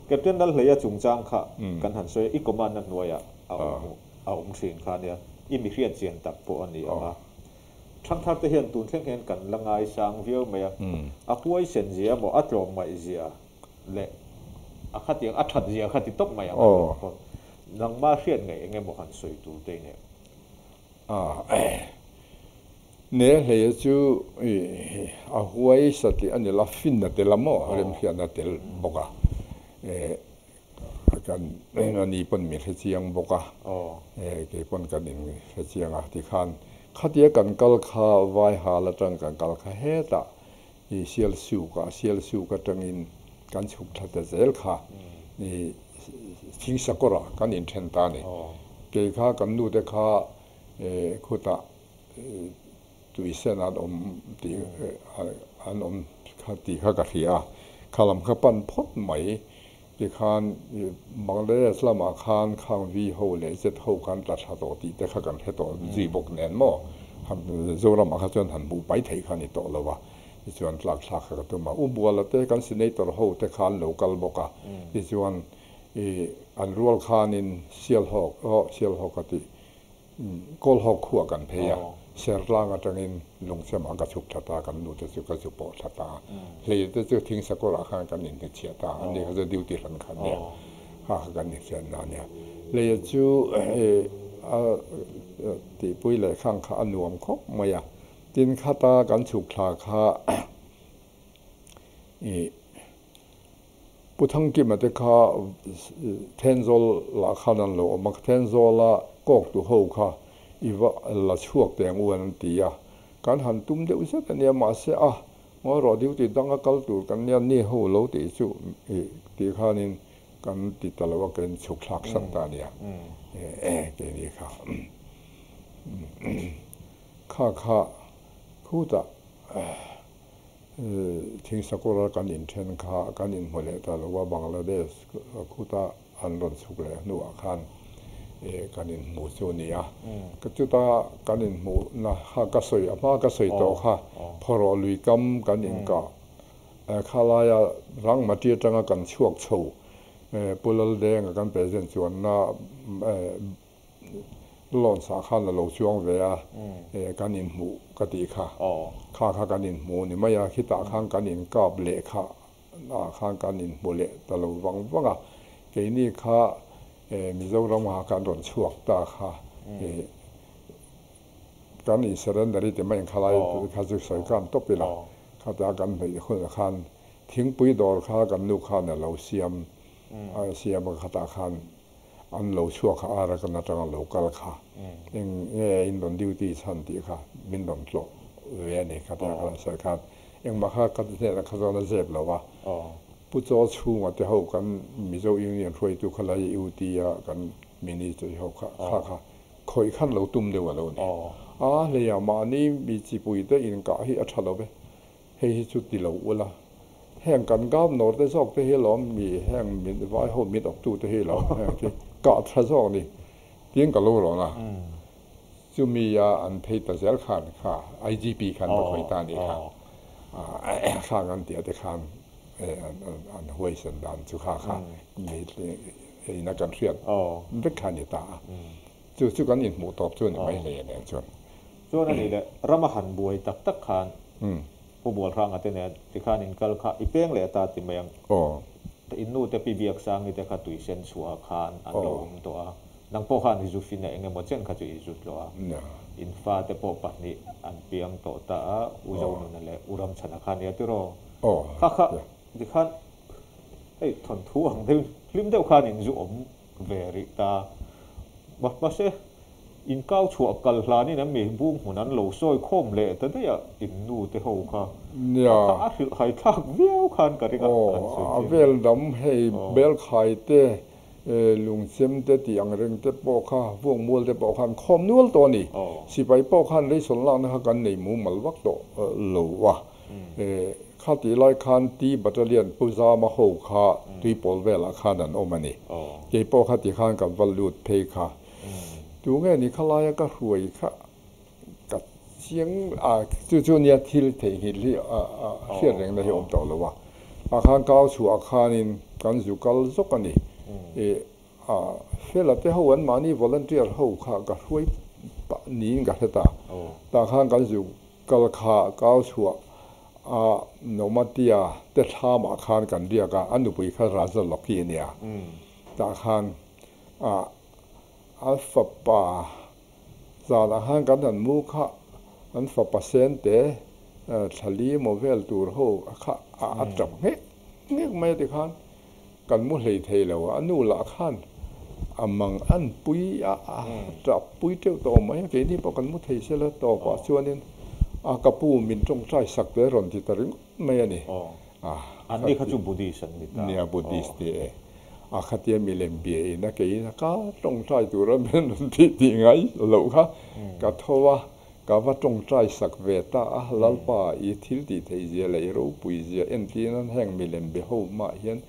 Captain Lalhleia chungchang kha kan han sawi a, i command na hnuaiah a awm thin kha nia, i mi hriat chian tak pawh a ni ang a. Thangthar te hian tun thleng hian kan la ngaisang viau mai a, a huaisen zia emaw a tlawm ngaih zia leh a khatiang a that zia kha ti tawp mai ang a lawm pawh nangmah hriat ngaih eng emaw han sawi tur te i nei. Ne hleia chu a huaisa tih a ni la, finna tel a maw, remhriatna tel bawk a. Kan ani pawn min hre chiang bawk a, kei pawn kan in hre chiang a tikhan khatia kan kal kha vai hal atang kan kal kha hetah i Sialsuk ah Sialsuk atangin kan chhuk thla ta zel kha i Thingsakawr ah kan in then ta a ni. Kei kha kan nu te kha khutah Tuisen an awm tih an awm kha tih kha ka hria a, kha lam kha pan phawt mai tikhan Bangladesh lamah khan khang vi ho leh zet ho khan tla thla tawh tih te kha kan hre tawh zui bawk nen maw Zoramah kha chuan han hmuh pai theih kha a ni tawh lo a, tichuan tlak thlak kha ka tum a, U Buala te kan senator ho te kha an lo kal bawk a, tichuan an rual khanin Sialhawk aw Sialhawk a tih Kawlhawk khuah kan phei a, Sertlang atangin Lungchemah ka chhuk thla ta, kan nute chu ka zu pawh thla ta a, hlei te chu Thingsakawrah khan kan inhnichhiah ta a, ani kha chu duty hran kha ania, kha kha kan inhriatna ania. Hleia chu a tihpui leh khang kha a nuam khawp mai a, tin khata kan chhuk thla kha ih Pu Thangkima te kha Thenzawl lah khan an lo awm a, Thenzawla kawktu ho kha i va la chhuak teh ang u an ti a, kan han tum deuh zet a nia, mahse a ngawi rawh duty danga kal tur kan nia ni ho lo tih chu i tih khanin kan ti ta lo a, kan chhuk thlak sak ta a nia keini kha kha kha khutah. Thingsakawra kan inthen kha kan inhmu leh ta lo a, Bangladesh khuta an rawn chhuk leh hnuah khan kan inhmu chu a ni a. Chuta kan inhmuhna kha ka sawi, a hma ka sawi tawh kha Phawrawh lui kam kan inkah kha laia Rangmati atanga kan chhuak chho Pu Laldenga kan President chuanna Lawn sah khan a lo chuang ve a, kan inhmuh ka tih kha. Kha kha kan inhmuh ni mai a, khitah khan kan inkap leh kha ah khan kan inhmu leh ta lo vang vang a. Keini kha Mizoram ah kan rawn chhuak ta kha kan in surrender i ti mai ang khalai kha chu sawi khan tawp ila. Khata kan hnaih hunah khan thingpui dawr kha kan nu khan a lo siam a siam a khatah khan An lo chhuak kha Arakan atanga lo kal kha eng nge in rawn duty chhan tih kha min rawn tlawh ve a ni kha tia ka lo sawi khan engmah kha ka hnenah kha chuan a zep lo a. Pu Chaw chhunga te ho kan Mizo Union hruaitu kha lai UT a kan minister ho kha kha kha khawih khan lo tum deuh a lo ni. A hleiah mahni mi chipui te inkah hi a tha lo ve. Hei hi chu ti lo ula, heng kan governor te zawk te hi lawm mi heng min vai ho min awk tu te hi lawm heng khi kah tha zawk ni tiin ka lo rawn a, chumi a an phei ta zel khan kha IGP khan va khawi ta ni kha khang an tih te khan an huaisen dan chu kha kha mi ina kan hriat vek kha ni ta a, chu chu kan inhmuh tawp chu ni mai hle nen chuan. Chuan a nih leh rama han buai tak tak khan Pu Bualhranga te nen tikhan in kal kha i peng leh ta ti mai ang. In nu te Pi Biaksangi te kha tui sen chhuah khan an lo awm tawh a, nang pawh khan i zu fin a eng emaw chen kha chu i zu tlawh a. In fa te pawh pahnih an piang tawh ta a, U Zonuna leh U Ramchhana kha nia tiraw? Kha kha tikhan hei thawnthu ang deuh hlim deuh khan in zu awm ve rih ta. Mahse In kau chhuah kal hlanin an mi bung hmun an lo sawi khawm leh ta daih a, in nu te ho kha kha a hrilh hai thlak viau khan ka ring a, han sawi chiang. A vel dam hei Belkhai te, Lungchem te tih ang reng te pawh kha, Vuakmual te pawh khan khawm nual tawh a ni. Sipai pawh khan leisawn lakna kha kan nei mumal vak tawh lo a. Kha tih lai khan T Battalion Pu Zama ho kha Tuipawl velah khan an awm a ni. Kei pawh kha ti khan ka va lut phei kha. Tunge ni khalaia ka hruai kha ka chiang a, chu chu nia thil theihnghilh hi a hriat rengna hi a awm tawh lo a. Tah khan kau chhuah khanin kan zu kal zawk a ni. Ih a fela te ho an mahni volunteer ho kha ka hruai pah niin ka hre ta. Tah khan kan zu kal kha kau chhuah a Nomatia te thlamah khan kan riak a, a nupui kha Raja Loki a nia. Tah khan a an fapa zanah khan kan han mu kha an fapa sente thlali maw vel tur ho kha a tap nghek nghek mai a tikhan. Kan mu hlei thei lo a, a nu lah khan a mang an pui a, a tap pui teuh tawh mai a, keini pawh kan mu thei sela tawpah chuanin a ka pu min tawngtai sak te rawn ti ta ringawt mai a ni. A Anni kha chu Buddhist an ni ta. Nia Buddhist ni e. A khatia milem bia in a keiin a ka tawngtai tura min rawn tih tih ngai loh kha ka tho a, Ka va tawngtai sak ve ta a, Lalpa, i thil tih theih zia leh i ropui zia entir nan heng milem be ho hmaah hian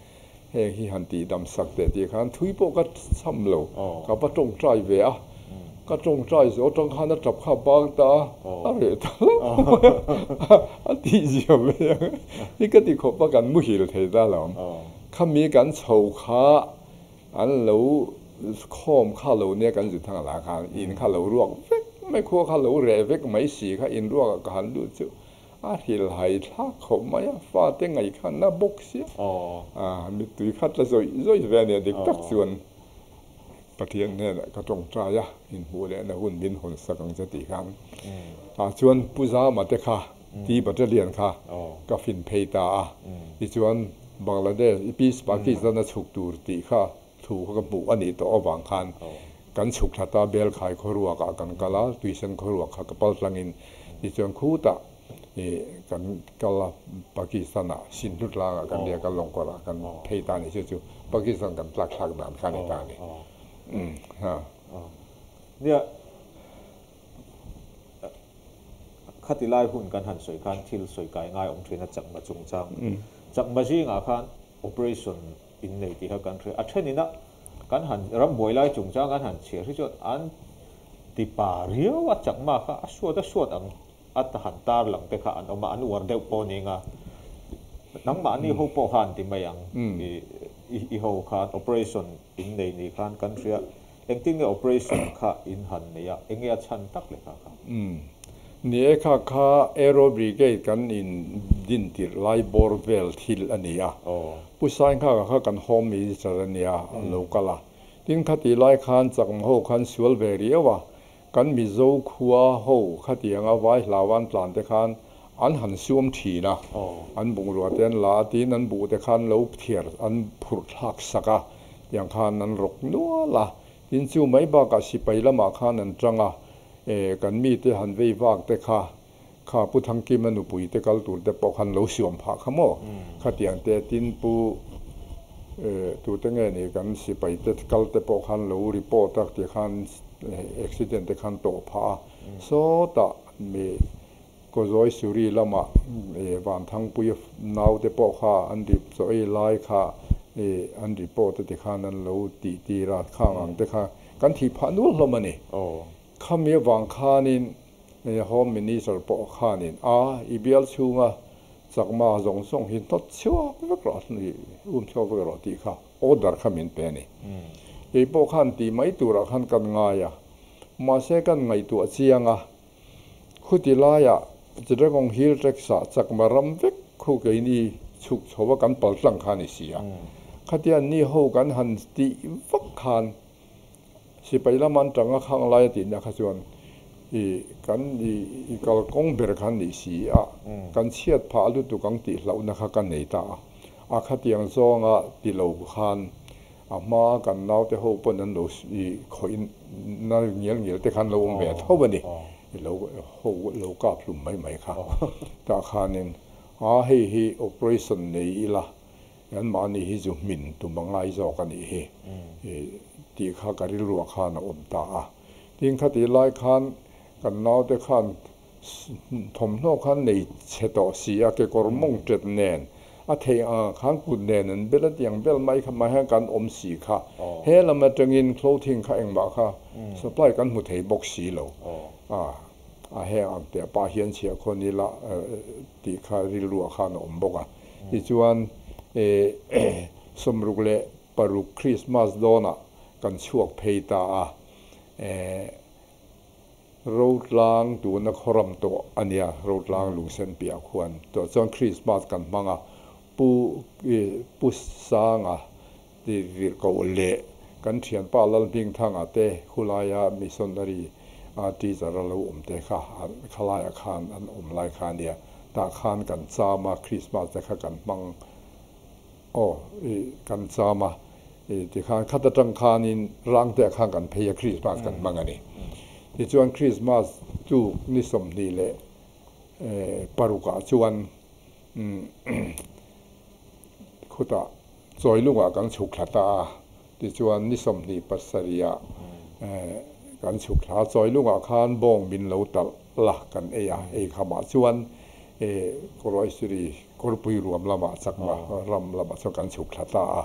heng hi han tih dam sak teh tih khan thui pawh ka cham lo, ka va tawngtai ve a, ka tawngtai zawh atang khan a tap kha a bang ta a, a reh ta hlauh mai a, a tih zia mai ang hi ka ti khawp a, kan muhil thei ta lo. Khami kan chho kha An lo khawm kha lo nia kan zut thang lah khan in kha lo ruak vek mai, khua kha lo reh vek mai si kha in ruak ah ka han lut chu a hrilhai thlak khawp mai a, fate ngaih kha na bawk sia a mittui kha tla zawih zawih ve a nia dik tak chuan Pathian hnenah ka tawngtai a, inhmuh lehna hun min hawn sak ang che tih khan tah chuan Pu Zama te kha Ti Battalion kha ka fin phei ta a, tichuan Bangladesh i Peace Pakistan a chhuk tur tih kha thu kha ka hmuh a nih tawh avang khan kan chhuk thla ta, Belkhai khawruak ah kan kal a, Tuisen khawruak kha ka pal tlangin tichuan khutah i kan kal a, Pakistan ah Sindhu tlang ah kan riak a, Lawngkawr ah kan phei ta a ni chu chu Pakistan kan tlak thlak dan kha a ni ta a ni. Nia. Khati lai hun kan han sawi khan thil sawi kai ngai awm thin a chakma chungchang. Chakma zingah khan operation in nei tih kha kan hria. A thenin a kan han rambuai lai chungchang kan han chhiar hi chuan an ti pa riau a chakma kha a suat a suat ang a han tar lang te kha an awm a, an uar deuh pawh ni nga nangmahni ho pawh kha an ti mai ang i ho khan operation in nei ni khan kan hria. Engtin nge operation kha in han nei a, enge a chhan tak leh kha kha? Umm. Ni e kha kha Aero Brigade kan in din tirh lai bawr vel thil a ni a. Pu Sainghaka kha kan Home Minister a nia, a lo kal a. Tin khatih lai khan Chakma ho khan sual ve riau a, kan Mizo khua ho khatianga vai hlau an tlan te khan an han suam thin a. An bungrua te an la a, tin an buh te khan lo thiar an phurh thlak sak a. Tiang khan an rawk nual a, tin chu mai bakah sipai lamah khan an tang a, e kan mite han vei vak te kha, kha Pu Thangkima nupui te kal tur te pawh khan lo siam phah kha maw? Khatiang te tin Pu e tute nge ni kan sipai te kal te pawh khan lo report a ti khan accident te khan tawh phah a, sawtah mi Kawzawi Suri lamah Vanthangpuia naute pawh kha an rip chaw ei lai kha an report a ti khan an lo tih tir a, khang ang te kha kan thih phah nual hlawm a ni. Khami avang khanin Home Minister pawh khanin a i bial chhunga chakma zawng zawng hi hnawt chhuak vek rawh, um chhuak vek rawh tih kha order kha min pe a ni. Kei pawh khan tih mai turah khan kan ngai a, mahse kan ngaihtuah chiang a, Khuti laiah Chittagong Hill Tracts-ah chakma ram vek khu keini chhuk chho a kan pal tlang kha a ni si a. Khatia ni ho kan han tih vak khan sipai lama an tang a khang lai a tih nia kha chuan i kan i kalkawng ber kha ni si a, kan chhiat phah lutuk ang tih hlauhna kha ka nei ta a. A khatiang zawnga ti lo khan A hma kan naute ho pawn an lo i khawih na ngial ngial te khan lo awm ve tho a ni. I lo ho lo kap hlum mai mai kha. Tah khanin a hei hi operation nei ila an mahni hi zu hmin tum a ngai zawk a nih hi tih kha ka rilruah khan a awm ta a. Tin khatih lai khan kan naute khan Thawmhnaw khan nei chhe tawh si a, kekawr mawng ṭet nen a theih ang khan kut nen an bel a tiang vel mai kha mahse kan awm si kha. He lam aṭangin clothing kha engmah kha supply kan hmu thei bawk si lo. A heng ang teh pah hian chhiah khawn ila tih kha rilruah khan a awm bawk a. Tichuan 66 Christmas dawnah kan chhuak phei ta a. Rotlang tuna khawram tawh a nia, Rotlang lungsen piah khuan tawh chuan Krismas kan hmang a, Pu Pu Sanga ti vir koh leh kan thianpa Lalhmingthanga te khulaia missionary teacher a lo awm te kha khalaiah khan an awm lai kha a nia, tah khan kan cham a, Krismas te kha kan hmang. Aw i kan cham a, i tikhan khat atang khanin rangte ah khan kan phei a Christmas kan hmang a ni. Tichuan Christmas tuk ni 26 ah chuan khutah Chawilungah kan chhuk thla ta a, tichuan ni 27 ah kan chhuk thla a, Chawilungah khan bawng min lo talh la kan ei a, ei khamah chuan Kawraisiri Kawrpui ruam lamah Chakma ram lamah chuan kan chhuk thla ta a,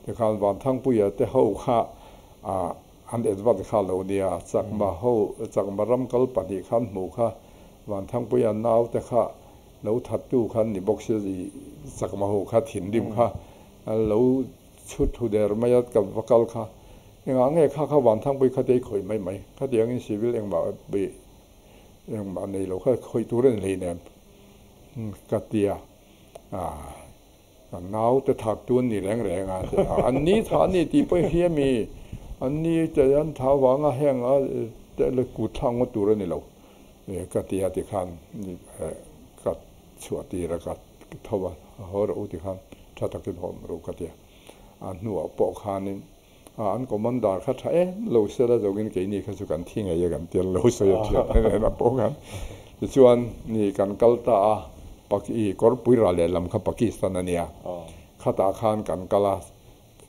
tikhan Vanthangpuia te ho kha an advance kha lo nia, Chakma ho Chakma ram kal pahnih khan hmuh kha Vanthangpuia nau te kha Lo thattu kha an ni bawk sia i chakma ho kha thinrim kha lo chhut thu der mai a ka va kal kha engah nge kha kha Vanthangpui kha te i khawih mai mai khatiangin civil engmah engmah nei lo kha khawih tur a ni hleinem ka tia ka nau te thaktu an ni reng reng a an ni tha a ni tih pawh i hria mi an ni te an tha vanga heng a kut thlak ngawt tur a ni lo. Ka ti a tikhan ka chhuah tir a, ka tho a, haw rawh u tikhan tha takin haw rawh u ka ti a. A hnuah pawh khanin an commander kha tha em lo sela zawngin keini kha chu kan thi ngei a kan ti a, lo sawi a thiam em em a pawh khan. Tichuan ni kan kal ta a, i kawrpui ral lehlam kha Pakistan a nia, khatah khan kan kal a,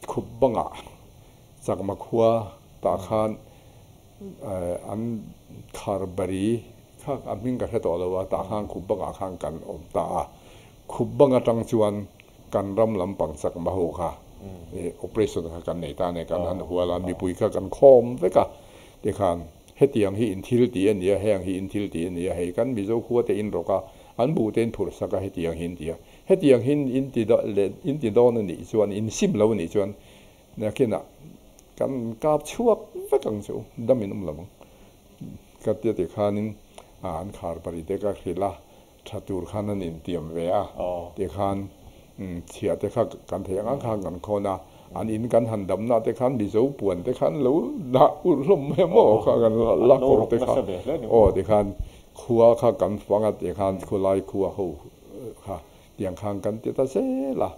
khup bangah Chakma khua tah khan An khar bari kha a hming ka hre tawh lo a, tah khan khup bangah khan kan awm ta a. Khup bang atang chuan kan ram lampang chak hma ho kha operation kha kan nei ta a ni, kan han hual a, mipui kha kan khawm vek a. Tikhan hetiang hi in thil tih a ni a, heng hi in thil tih a ni a, hei kan Mizo khua te in rawk a, an buh te in phurh sak a, hetiang hi in ti a. Hetiang hi in ti leh in ti dawn a nih chuan, in sim lo a nih chuan Nakinah kan kap chhuak vek ang chu, dam in awm lo ang. Ka tia ti khanin an khar pari te ka hrilh a, tha tur khan an intiam ve a, tikhan chhia te kha kan theih ang ang khan kan khawn a, an in kan han damna te khan Mizo puan te khan lo dah ulh hlawm mai a maw kha kan la kawr te kha aw tikhan khua kha kan fang a tikhan khulai khua ho kha tiang khan kan ti ta zel a.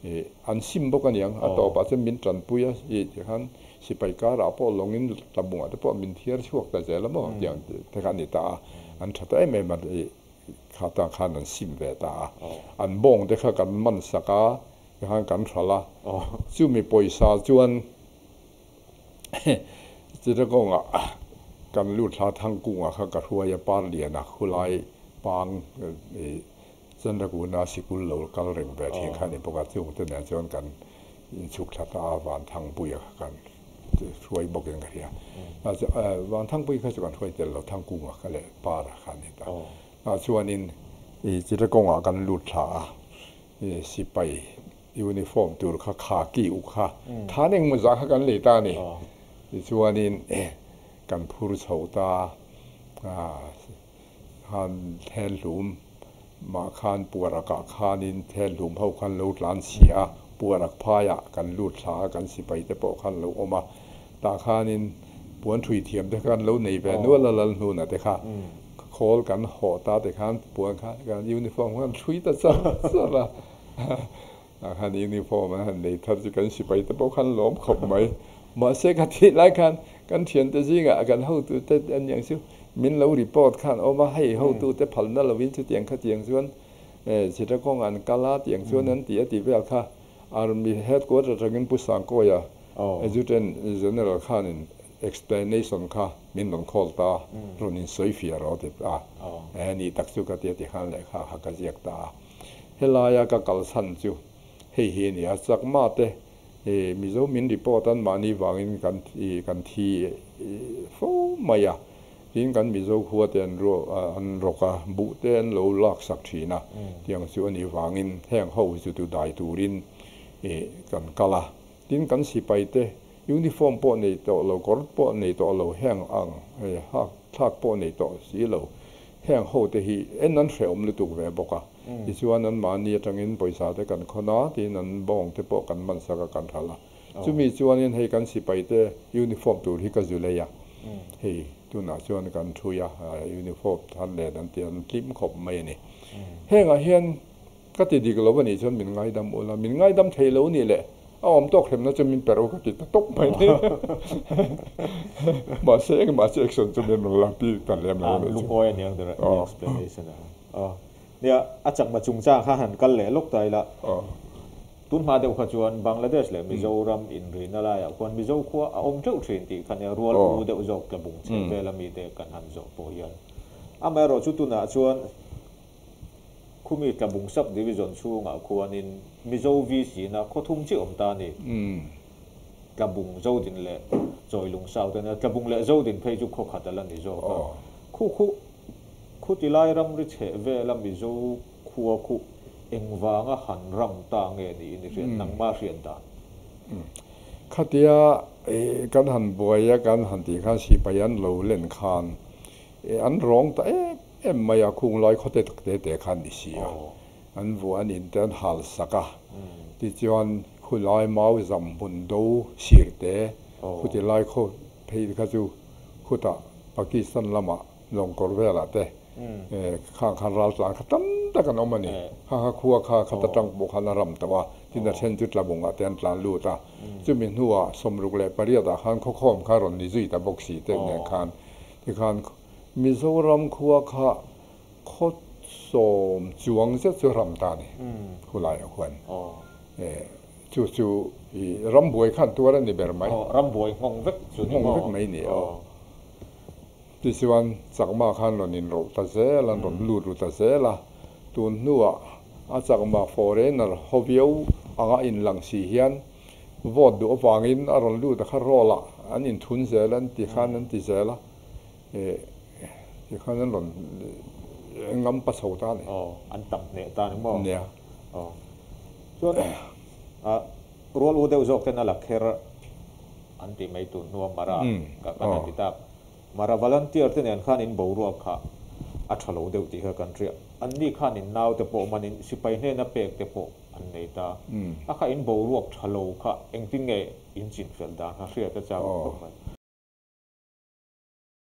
Ih an sim bawk a niang, a tawpah chuan min tanpui a, ih tikhan sipai karah pawh lawngin tlabungah te pawh min thiar chhuak ta zel a maw tiang te kha a ni ta a, an tha ta em em a, ih kha tang khan an sim ve ta a, an bawng te kha kan man sak a, tikhan kan hralh a, chumi pawisa chuan Chittagong-ah kan lut thla Thangkungah kha ka hruai a, Parliana khulai pang ih Chandrakuna sikul lo kal reng ve thin kha a ni bawk a, chung te nen chuan kan inchhuk thla ta a, Vanthangpuia kha kan hruai bawkin ka hria. Vanthangpui kha chu kan hruai tel lo, Thangkunga kha leh Para kha a ni ta. Tah chuanin i Chittagong-ah kan lut thla a, i sipai uniform tur kha khaki uk kha than engmaw zah kha kan lei ta a ni. Tichuanin kan phur chho ta a. Khan thelhlum mah khan puarakah khanin thelhlum ho khan lo tlan chhia a, puarak phaiah kan lut thla a, kan sipai te pawh khan lo awm a, tah khanin puan thui thiam te khan lo nei ve nual a lal hnuna te kha khawl kan hawh ta te khan puan kha kan uniform khan thui ta char char a, tah khan uniform an han nei thar chu kan sipai te pawh khan lawm khawp mai. Mahse ka tih lai khan kan thiante zingah kan hotute an niang chu min lo report khan awm a, hei hotute phalna lovin chutiang khatiang chuan Chittagong an kal a tiang chuan an ti a ti vel kha Army headquarter atangin Pu Sangkawia Adjutant General khanin explanation kha min rawn call ta rawn insawi fiah rawh a ti a, eh nih tak chu ka ti a ti khan lehkha kha ka ziak ta a. Helaia ka kalchhan chu hei hi a ni a, Chakma te I Mizo min report an mahni vangin kan kan thi fo mai a, tin kan Mizo khua te an ruah an rawk a, buh te an lo lak sak thin a, tiang chu a nih vangin heng ho hi chu tu dai turin i kan kal a, tin kan sipai te uniform pawh nei tawh lo, kawr pawh nei tawh lo, heng ang hak thlak pawh nei tawh si lo, heng ho te hi en an hrehawm lutuk ve bawk a. Tichuan an mahni atangin pawisa te kan khawn a, tiin an bawng te pawh kan man sak a kan hralh a. Chumi chuanin hei kan sipai te uniform tur hi ka zu lei a, hei tunah chuan kan thui a, uniform than len an ti an tlim khawp mai a ni. Hengah hian Ka ti dik lo a nih chuan min ngaidam ula, min ngaidam thei lo nih leh a awm tawk hremna chu min pe ro ka ti ta tawp mai ni. Mahse engmah chu action chu min rawn lak tir ta lem lo a nih chu. Lungawi a niang der a explanation a. Nia, a chakma chungchang kha han kal leh lawk ta ila. Tun hma deuh kha chuan Bangladesh leh Mizoram inrina laiah khuan Mizo khua a awm teuh thin tih kha nia rual u deuh zawk tlabung chhe vel a mite kan han zawh pawh hian. Amaherawh chu tunah chuan Khumi Tlabung Sub Division chhungah khuanin Mizo VC na khaw thum chiah awm ta a ni. Tlabung Zodin leh Chawilung South a nia. Tlabung leh Zodin phei chu khaw khat a la ni zawk a. Khu khu khu ti lai ramri chheh vela Mizo khua khu engvanga han ram ta nge niin i hriat, nangmah hriat dan? Khatia kan han buai a kan han tih khan sipai an lo len khan an rawng ta em em mai a, khung lai khawte tak te te khan ni si a, an vuah an in te an hal sak a, tichuan khulai mau zam hmun do sir te khuti lai khaw phei kha chu khutah Pakistan lamah lawngkawr velah te khang khan ral tlan kha tam tak an awm a ni. Khang kha khua kha khata tang pawh khan a ram tawh a, tin a then chu tlabungah te an tlan lut a, chumi hnuah 68 ah khan khawkhawm kha rawn ni zui ta bawk si te nen khan tikhan Mizoram khua kha khaw sawm chuang zet chu ram ta a ni khulaiah khuan. Chu chu i rambuai khan tuar a ni ber mai. Rambuai nghawng vek chu ni maw? Nghawng vek mai ni aw. Tichuan Chakma khan rawn inrawlh ta zel a, an rawn lut ru ta zel a. Tun hnuah a Chakma foreigner ho viau anga inlang si hian vote duh avangin a rawn lut a kha roll ah an inthun zel a, an ti khan an ti zel a. Tikhan an rawn ngam pa chho ta a ni. Aw, an tam hneh ta a ni maw? Nia. Aw. Chuan rual u deuh zawk ten a la kher an tih mai tur hnua Mara ka kan a ti tak. Mara volunteer te nen khan in boruak kha a tha lo deuh tih kha kan hria. An ni khan in nau te pawh manin sipai hnena pek te pawh an nei ta. A kha in boruak tha lo kha engtin nge in chin fel dan kha hriat a chak khawp mai.